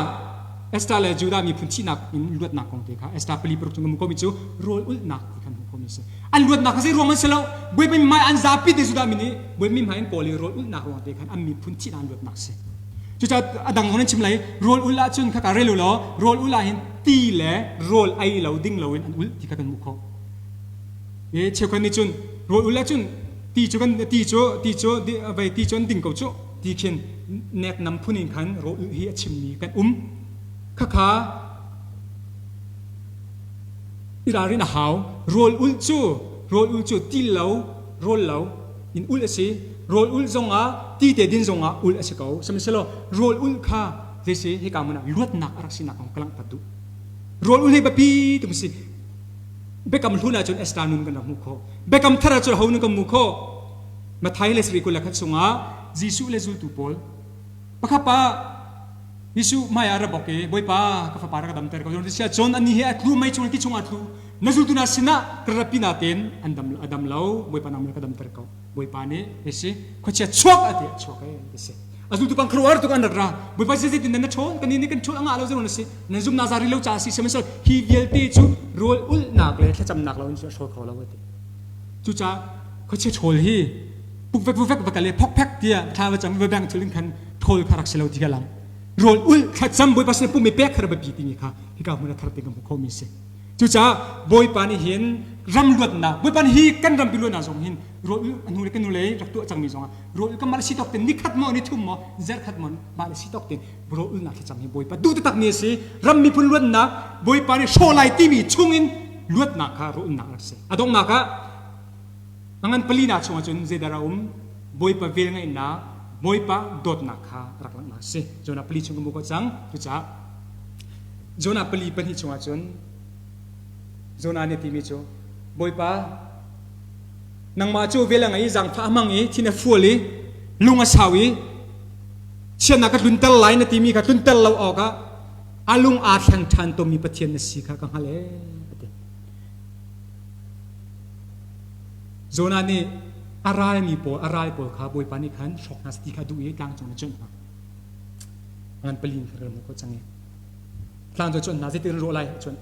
Esther le Judah miphun thihnak in luatnak kong te kha Esther pali paruk chung kan hmuh komi cu rawl ulhnak ti kan hmuh komi a si. An luatnak kha zei ruang an si lo. Bawipa mi hmai an zapi te Judah mi nih Bawipa mi hmai an kawl i rawl ulhnak ruang te khan an miphun thihnak an luatnak a si. Cucaah a dang zong nan chim lai rawl ulh ahcun khaka rel u law rawl ulh ah hin ti le rawl ei lo ding loin an ulh ti kha kan hmuh khawh. E cheukhat nih cun rawl ulh ahcun ti cu kan ti cu ti cu vei ti cu an ding ko cu ti khin nek nam phun in khan rawl ulh hi a chimmi kan um. Khakha i ralrin a hau. Rawl ulh cu rawl ulh cu ti lo rawl lo in ulh a si. Rawl ulh zongah ti te din zongah ulh a si ko. Sihmanhsehlaw rawl ulh kha zei si hika hmun ah luatnak a rak sinak kong ka langhter duh. Rawl ulh hi biapi tuk a si. Biakam hlun ahcun Esther nun kan rak hmuh khawh. Biakam thar ahcun ho nun kan hmuh khawh. Matthai le Sarih 21 chungah Jesuh le zultu pawl pakhat pa Jesuh hmai ah ra bok i Bawipa ka fapa rak ka damter ko. Sia cun anih hi a tlu mei chung ti chungah a tlu. Na zultu hna sinah ka rapi natein an dam a dam lo. Bawipa nangmah ka damter ko. Bawipa nih hei si khuachia chuak a ti a chuak e ti si. A zultu pang khuaruahhar tuk an rak ra. Bawipa zeitin nan na ṭhawn kan nih kan ṭhawn a ngah lo zeiruang na si. Nan zumnak zari lo caah si sihmanhsehlaw hi vialte cu rawl ulhnak le thlacamnak lo in cu a hrawl kho lo a ti. Cucaah khuachia ṭhawl hi pukvek vuvek va kal i phokphek tiah thla va cam va beng thul in khan ṭhawl kha rak si lo ti kha lang. Rawl ulh thlacam Bawipa sin pum i pek kha biapi timi kha hika hmun a thar te kan hmu khomi si. Cucaah Bawipa nih hin ram luatnak Bawipa nih hi kan rampi luatnak zong hin rawl ulh a hnu le kan nu lei rak tuah cangmi zongah rawl ulh kan mah le si tawk ten nikhat maw ni thum maw zarkhat maw mah le si tawk ten rawl ulhnak thlacam hi Bawipa duh taktak mi a si. Ram miphun luatnak Bawipa nih hrawh lai timi chungin luatnak kha rawl ulhnak rak si. A donghnak ah a ngan palina chungah cun zeidah a um? Bawipa velngeihnak, Bawipa dawtnak kha rak langhnak a si. Jonah pali chung kan hmuh khawh cang. Cucaah Jonah pali pahnih chungah cun Jonah nih a timi cu Bawipa nangmah cu vel a ngei i zaangfah a hmang i thin a fual i lung a sau i chiatnak ka tlunter lai na timi kha tlunter lo awkah a lung aa thleng ṭhan tawnmi Pathian na si kha ka hngalh ee a ti. Jonah nih a ralmi pawl a ral pawl kha Bawipa nih khan hrawk hna ti kha a duh i tlang cung in a cuanh hna. Ngan pali in khan ral khawh cang i tlang cu a cuanh hna zeitin an rawh lai a cuanh.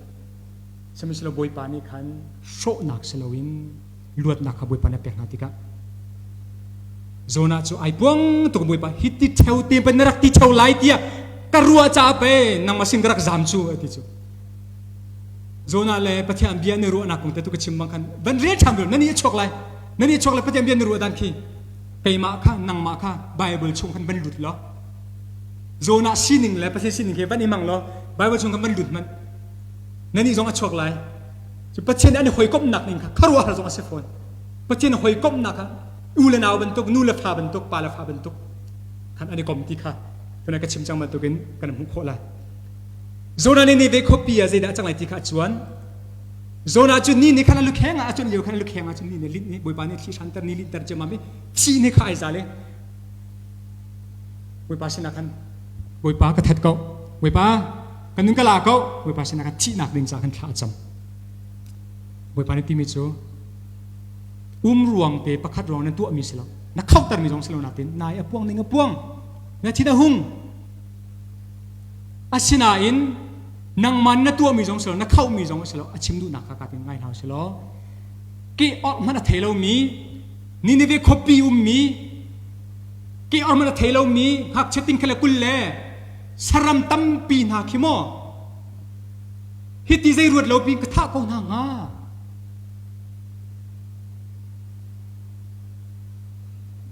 Sihmanhsehlaw Bawipa nih khan hrawhnak si loin luatnak kha Bawipa nih a pek hna tikah Jonah cu ai puang tuk Bawipa hi ti ṭheo te ban na rak ti ṭheo lai tiah ka ruah caah pe nangmah sin ka rak zam cu a ti cu. Jonah le Pathian bia na ruahnak kong te tu ka chim bang khan van rel ṭhan nan i a chuak lai nan i a chuak lai Pathian bia na ruah dan khi keimah kha nangmah kha Bible chung khan van lut law Jonah sining le Pathian sining khi van i mang law Bible chung khan van lut hmanh nan i zong a chuak lai cu Pathian an i hawikomhnak ning kha khuaruahhar zong a si fawn. Pathian hawikomhnak ah u le nau bantuk, nu le fa bantuk, pa le fa bantuk khan an i kom ti kha tuna ka chim cang bantukin kan hmuh khawh lai. Jonah nih Nineveh khuapi ah zeidah a cang lai ti kha a cuan. Jonah cu ni nih khan a lukheng ah a cuan lio khan a lukheng ah cun ni nih linh nih Bawipa nih thli hranter ni linhter ciammam i thi nih kha ai zal i Bawipa sinah khan Bawipa ka that ko Bawipa ka nun ka la ko Bawipa sinah khan thihnak ding caah khan thla a cam. Bawipa nih timi cu um ruang te pakhat ruang nan tuahmi si lo na khauhtermi zong si lo natin nai a puang ning a puang na thin a hung asinain nangmah na tuahmi zong si lo na khauhmi zong si lo a chim duhnak kha ka tin ngai hna si law ke orh hmanh a thei lomi Nineveh khuapi ummi ke orh hmanh a thei lomi ngakchia ting kha le kul le saram tampi hna khi maw Hiti zei ruat lo piin ka thah ko hna hnga.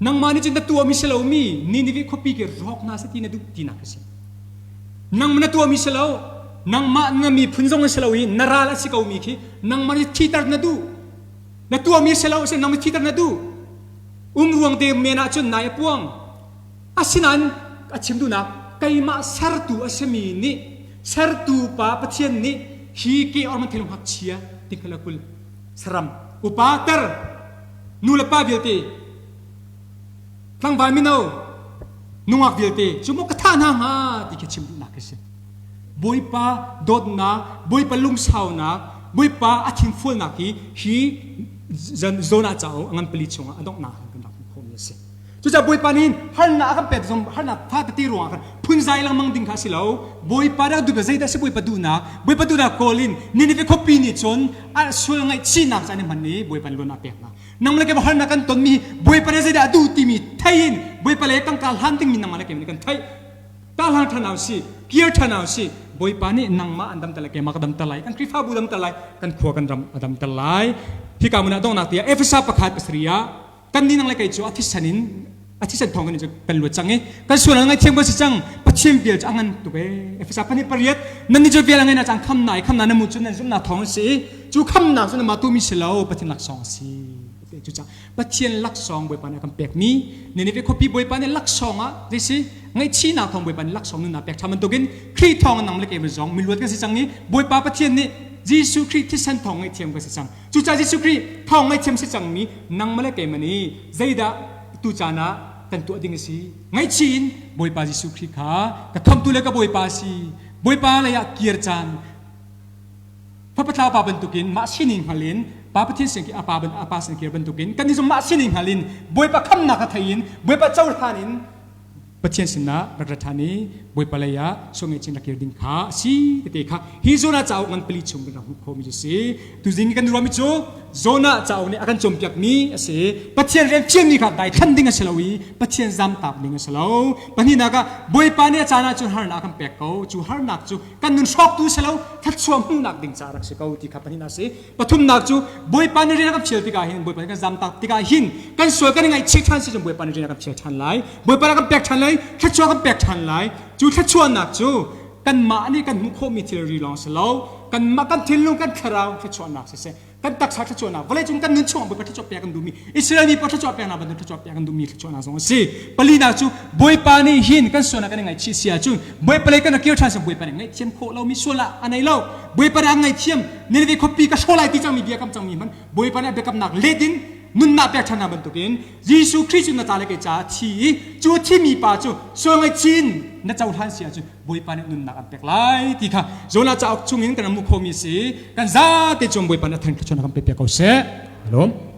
Nangmah nih cun na tuahmi si lomi Nineveh khuapi khi rawk hna seh ti na duh tinak a si. Nangmah na tuahmi si lo, nangmah na miphun zong a si lo i na ral a si komi khi nangmah nih thiter na duh. Na tuahmi si lo, si nangmah thiter na duh. Um ruang te men ah cun nai a puang. Asinain a chim duhnak keimah sertu a simi nih sertu pa Pathian nih hi ke orman thil ngakchia ti kha kul saram upa ter nu le pa vialte tlangval mino nungak vialte cu maw ka thah hna hnga ti khi chim duhnak khi si Bawipa dawtnak Bawipa lungsaunak Bawipa a thinfualnak hi hi Jonah cauk a ngan pali chungah a donghnak kan rak hmuh khawhmi a si Cucaah Bawipa nih harnak a kan pek zong harnak fa tete ruangah khan phunzai lengmang ding kha a si lo. Bawipa dah duh zeidah si Bawipa duhnak Bawipa duhnak kawl in Nineveh khuapi nih cun a sual ngaihchihnak caan i hman i Bawipa nih luan a pek hna. Nang le keimah harnak kan tonmi Bawipa nih zeidah a duh timi thei in Bawipa le kan kar hlan dingmi nangmah le keimah nih kan theih. Kar hlan ṭhan au si, kir ṭhan au si. Bawipa nih nangmah an damter lai, keimah ka damter lai, kan Khrihfabu damter lai, kan khua kan ram a damter lai. Hika hmun ah donghnak tiah Efesa pakhat pasarih ah kan ni nang le kei cu a thisen in a thisen thawng in kan luat cang i kan sual ngaihthiam kan si cang Pathian vel cu a ngan tuk ee Efesa pahnih pariat nan ni cu vel a ngei na cang khamna i khamna na mu cu nan zumhnak thawng si i cu khamnak cu namah tumi si lo Pathian laksawng a si cucaah Pathian laksawng Bawipa nih a kan pekmi Nineveh khuapi Bawipa nih laksawng ah zei si ngaihchihnak thawng Bawipa nih laksawng nunnak pek ṭhan bantukin Khrih thawng in nang le keimah zong miluat kan si cang i Bawipa Pathian nih Jesuh Khrih thisen thawng ngaihthiam kan si cang Cucaah Jesuh Khrih thawng ngaihthiam si cangmi nangmah le keimah nih zeidah tu caan ah kan tuah ding a si? Ngaihchih in Bawipa Jesuh Khrih kha ka khamhtu le ka Bawipa a si. Bawipa lei ah kir caan Fapatlau pa bantukin mah sining hngal in Pa Pathian sin a pa a pa sin kir bantukin kan nih zong mah sining hngal in Bawipa khamnak kha thei in Bawipa cohlan in Pathian sinah rak ra ṭhan i Bawipa lei ah sual chin rak kir ding kha a si tete kha hi Jonah cauk ngan pali chung kan rak hmuh khawhmi cu si. Tuzing kan ruahmi cu Jonah cauk nih a kan cawnpiakmi a si. Pathian rian fialmi kha daithlan ding a si lo i Pathian zamtak ding a si lo. Pahnihnak ah Bawipa nih a caan ah cun harnak a kan pek ko. Cu harnak cu kan nun hrawktu si lo, thluachuah hmuhnak ding caah rak si ko ti kha pahnihnak a si. Pathumnak cu Bawipa nih rian a kan fial tikah hin Bawipa nih kan zamtak tikah hin kan sual kan i ngaihchih ṭhan si cun Bawipa nih rian a kan fial ṭhan lai. Bawipa nih a kan pek ṭhan lai, thluachuah kan pek ṭhan lai. Cu thluachuahnak cu kanmah nih kan hmuh khawhmi thilri lawng si lo, kanmah kan thinlung kan thlarau thluachuahnak siseh, kan taksa thluachuahnak vawleicung kan nun chungah Bawipa thluachuah pek kan duhmi Israel mi pawl thluachuah peknak bantuk thluachuah pek kan duhmi thluachuahnak zong a si. Palinak cu Bawipa nih hin kan sualnak kan i ngaihchih si ahcun Bawipa lei kan kir ṭhan si Bawipa nih ngaihthiam khawh lomi sual ah a nei lo. Bawipa nih a ngaihthiam Nineveh khuapi ka hrawh lai ti cangmi bia kam cangmi hmanh Bawipa nih a biakamnak let in nunnak pek ṭhan hna bantukin Jesuh Khrih cu na ca le kei caah a thi i cu a thimi pa cu sual ngaihchih in na cohlan si ahcun Bawipa nih nunnak an pek lai ti kha Jonah cauk chungin kan hmuh khawhmi a si. Kan zate cung Bawipa nih a than thluachuahnak kan pe piak ko seh. Alawm.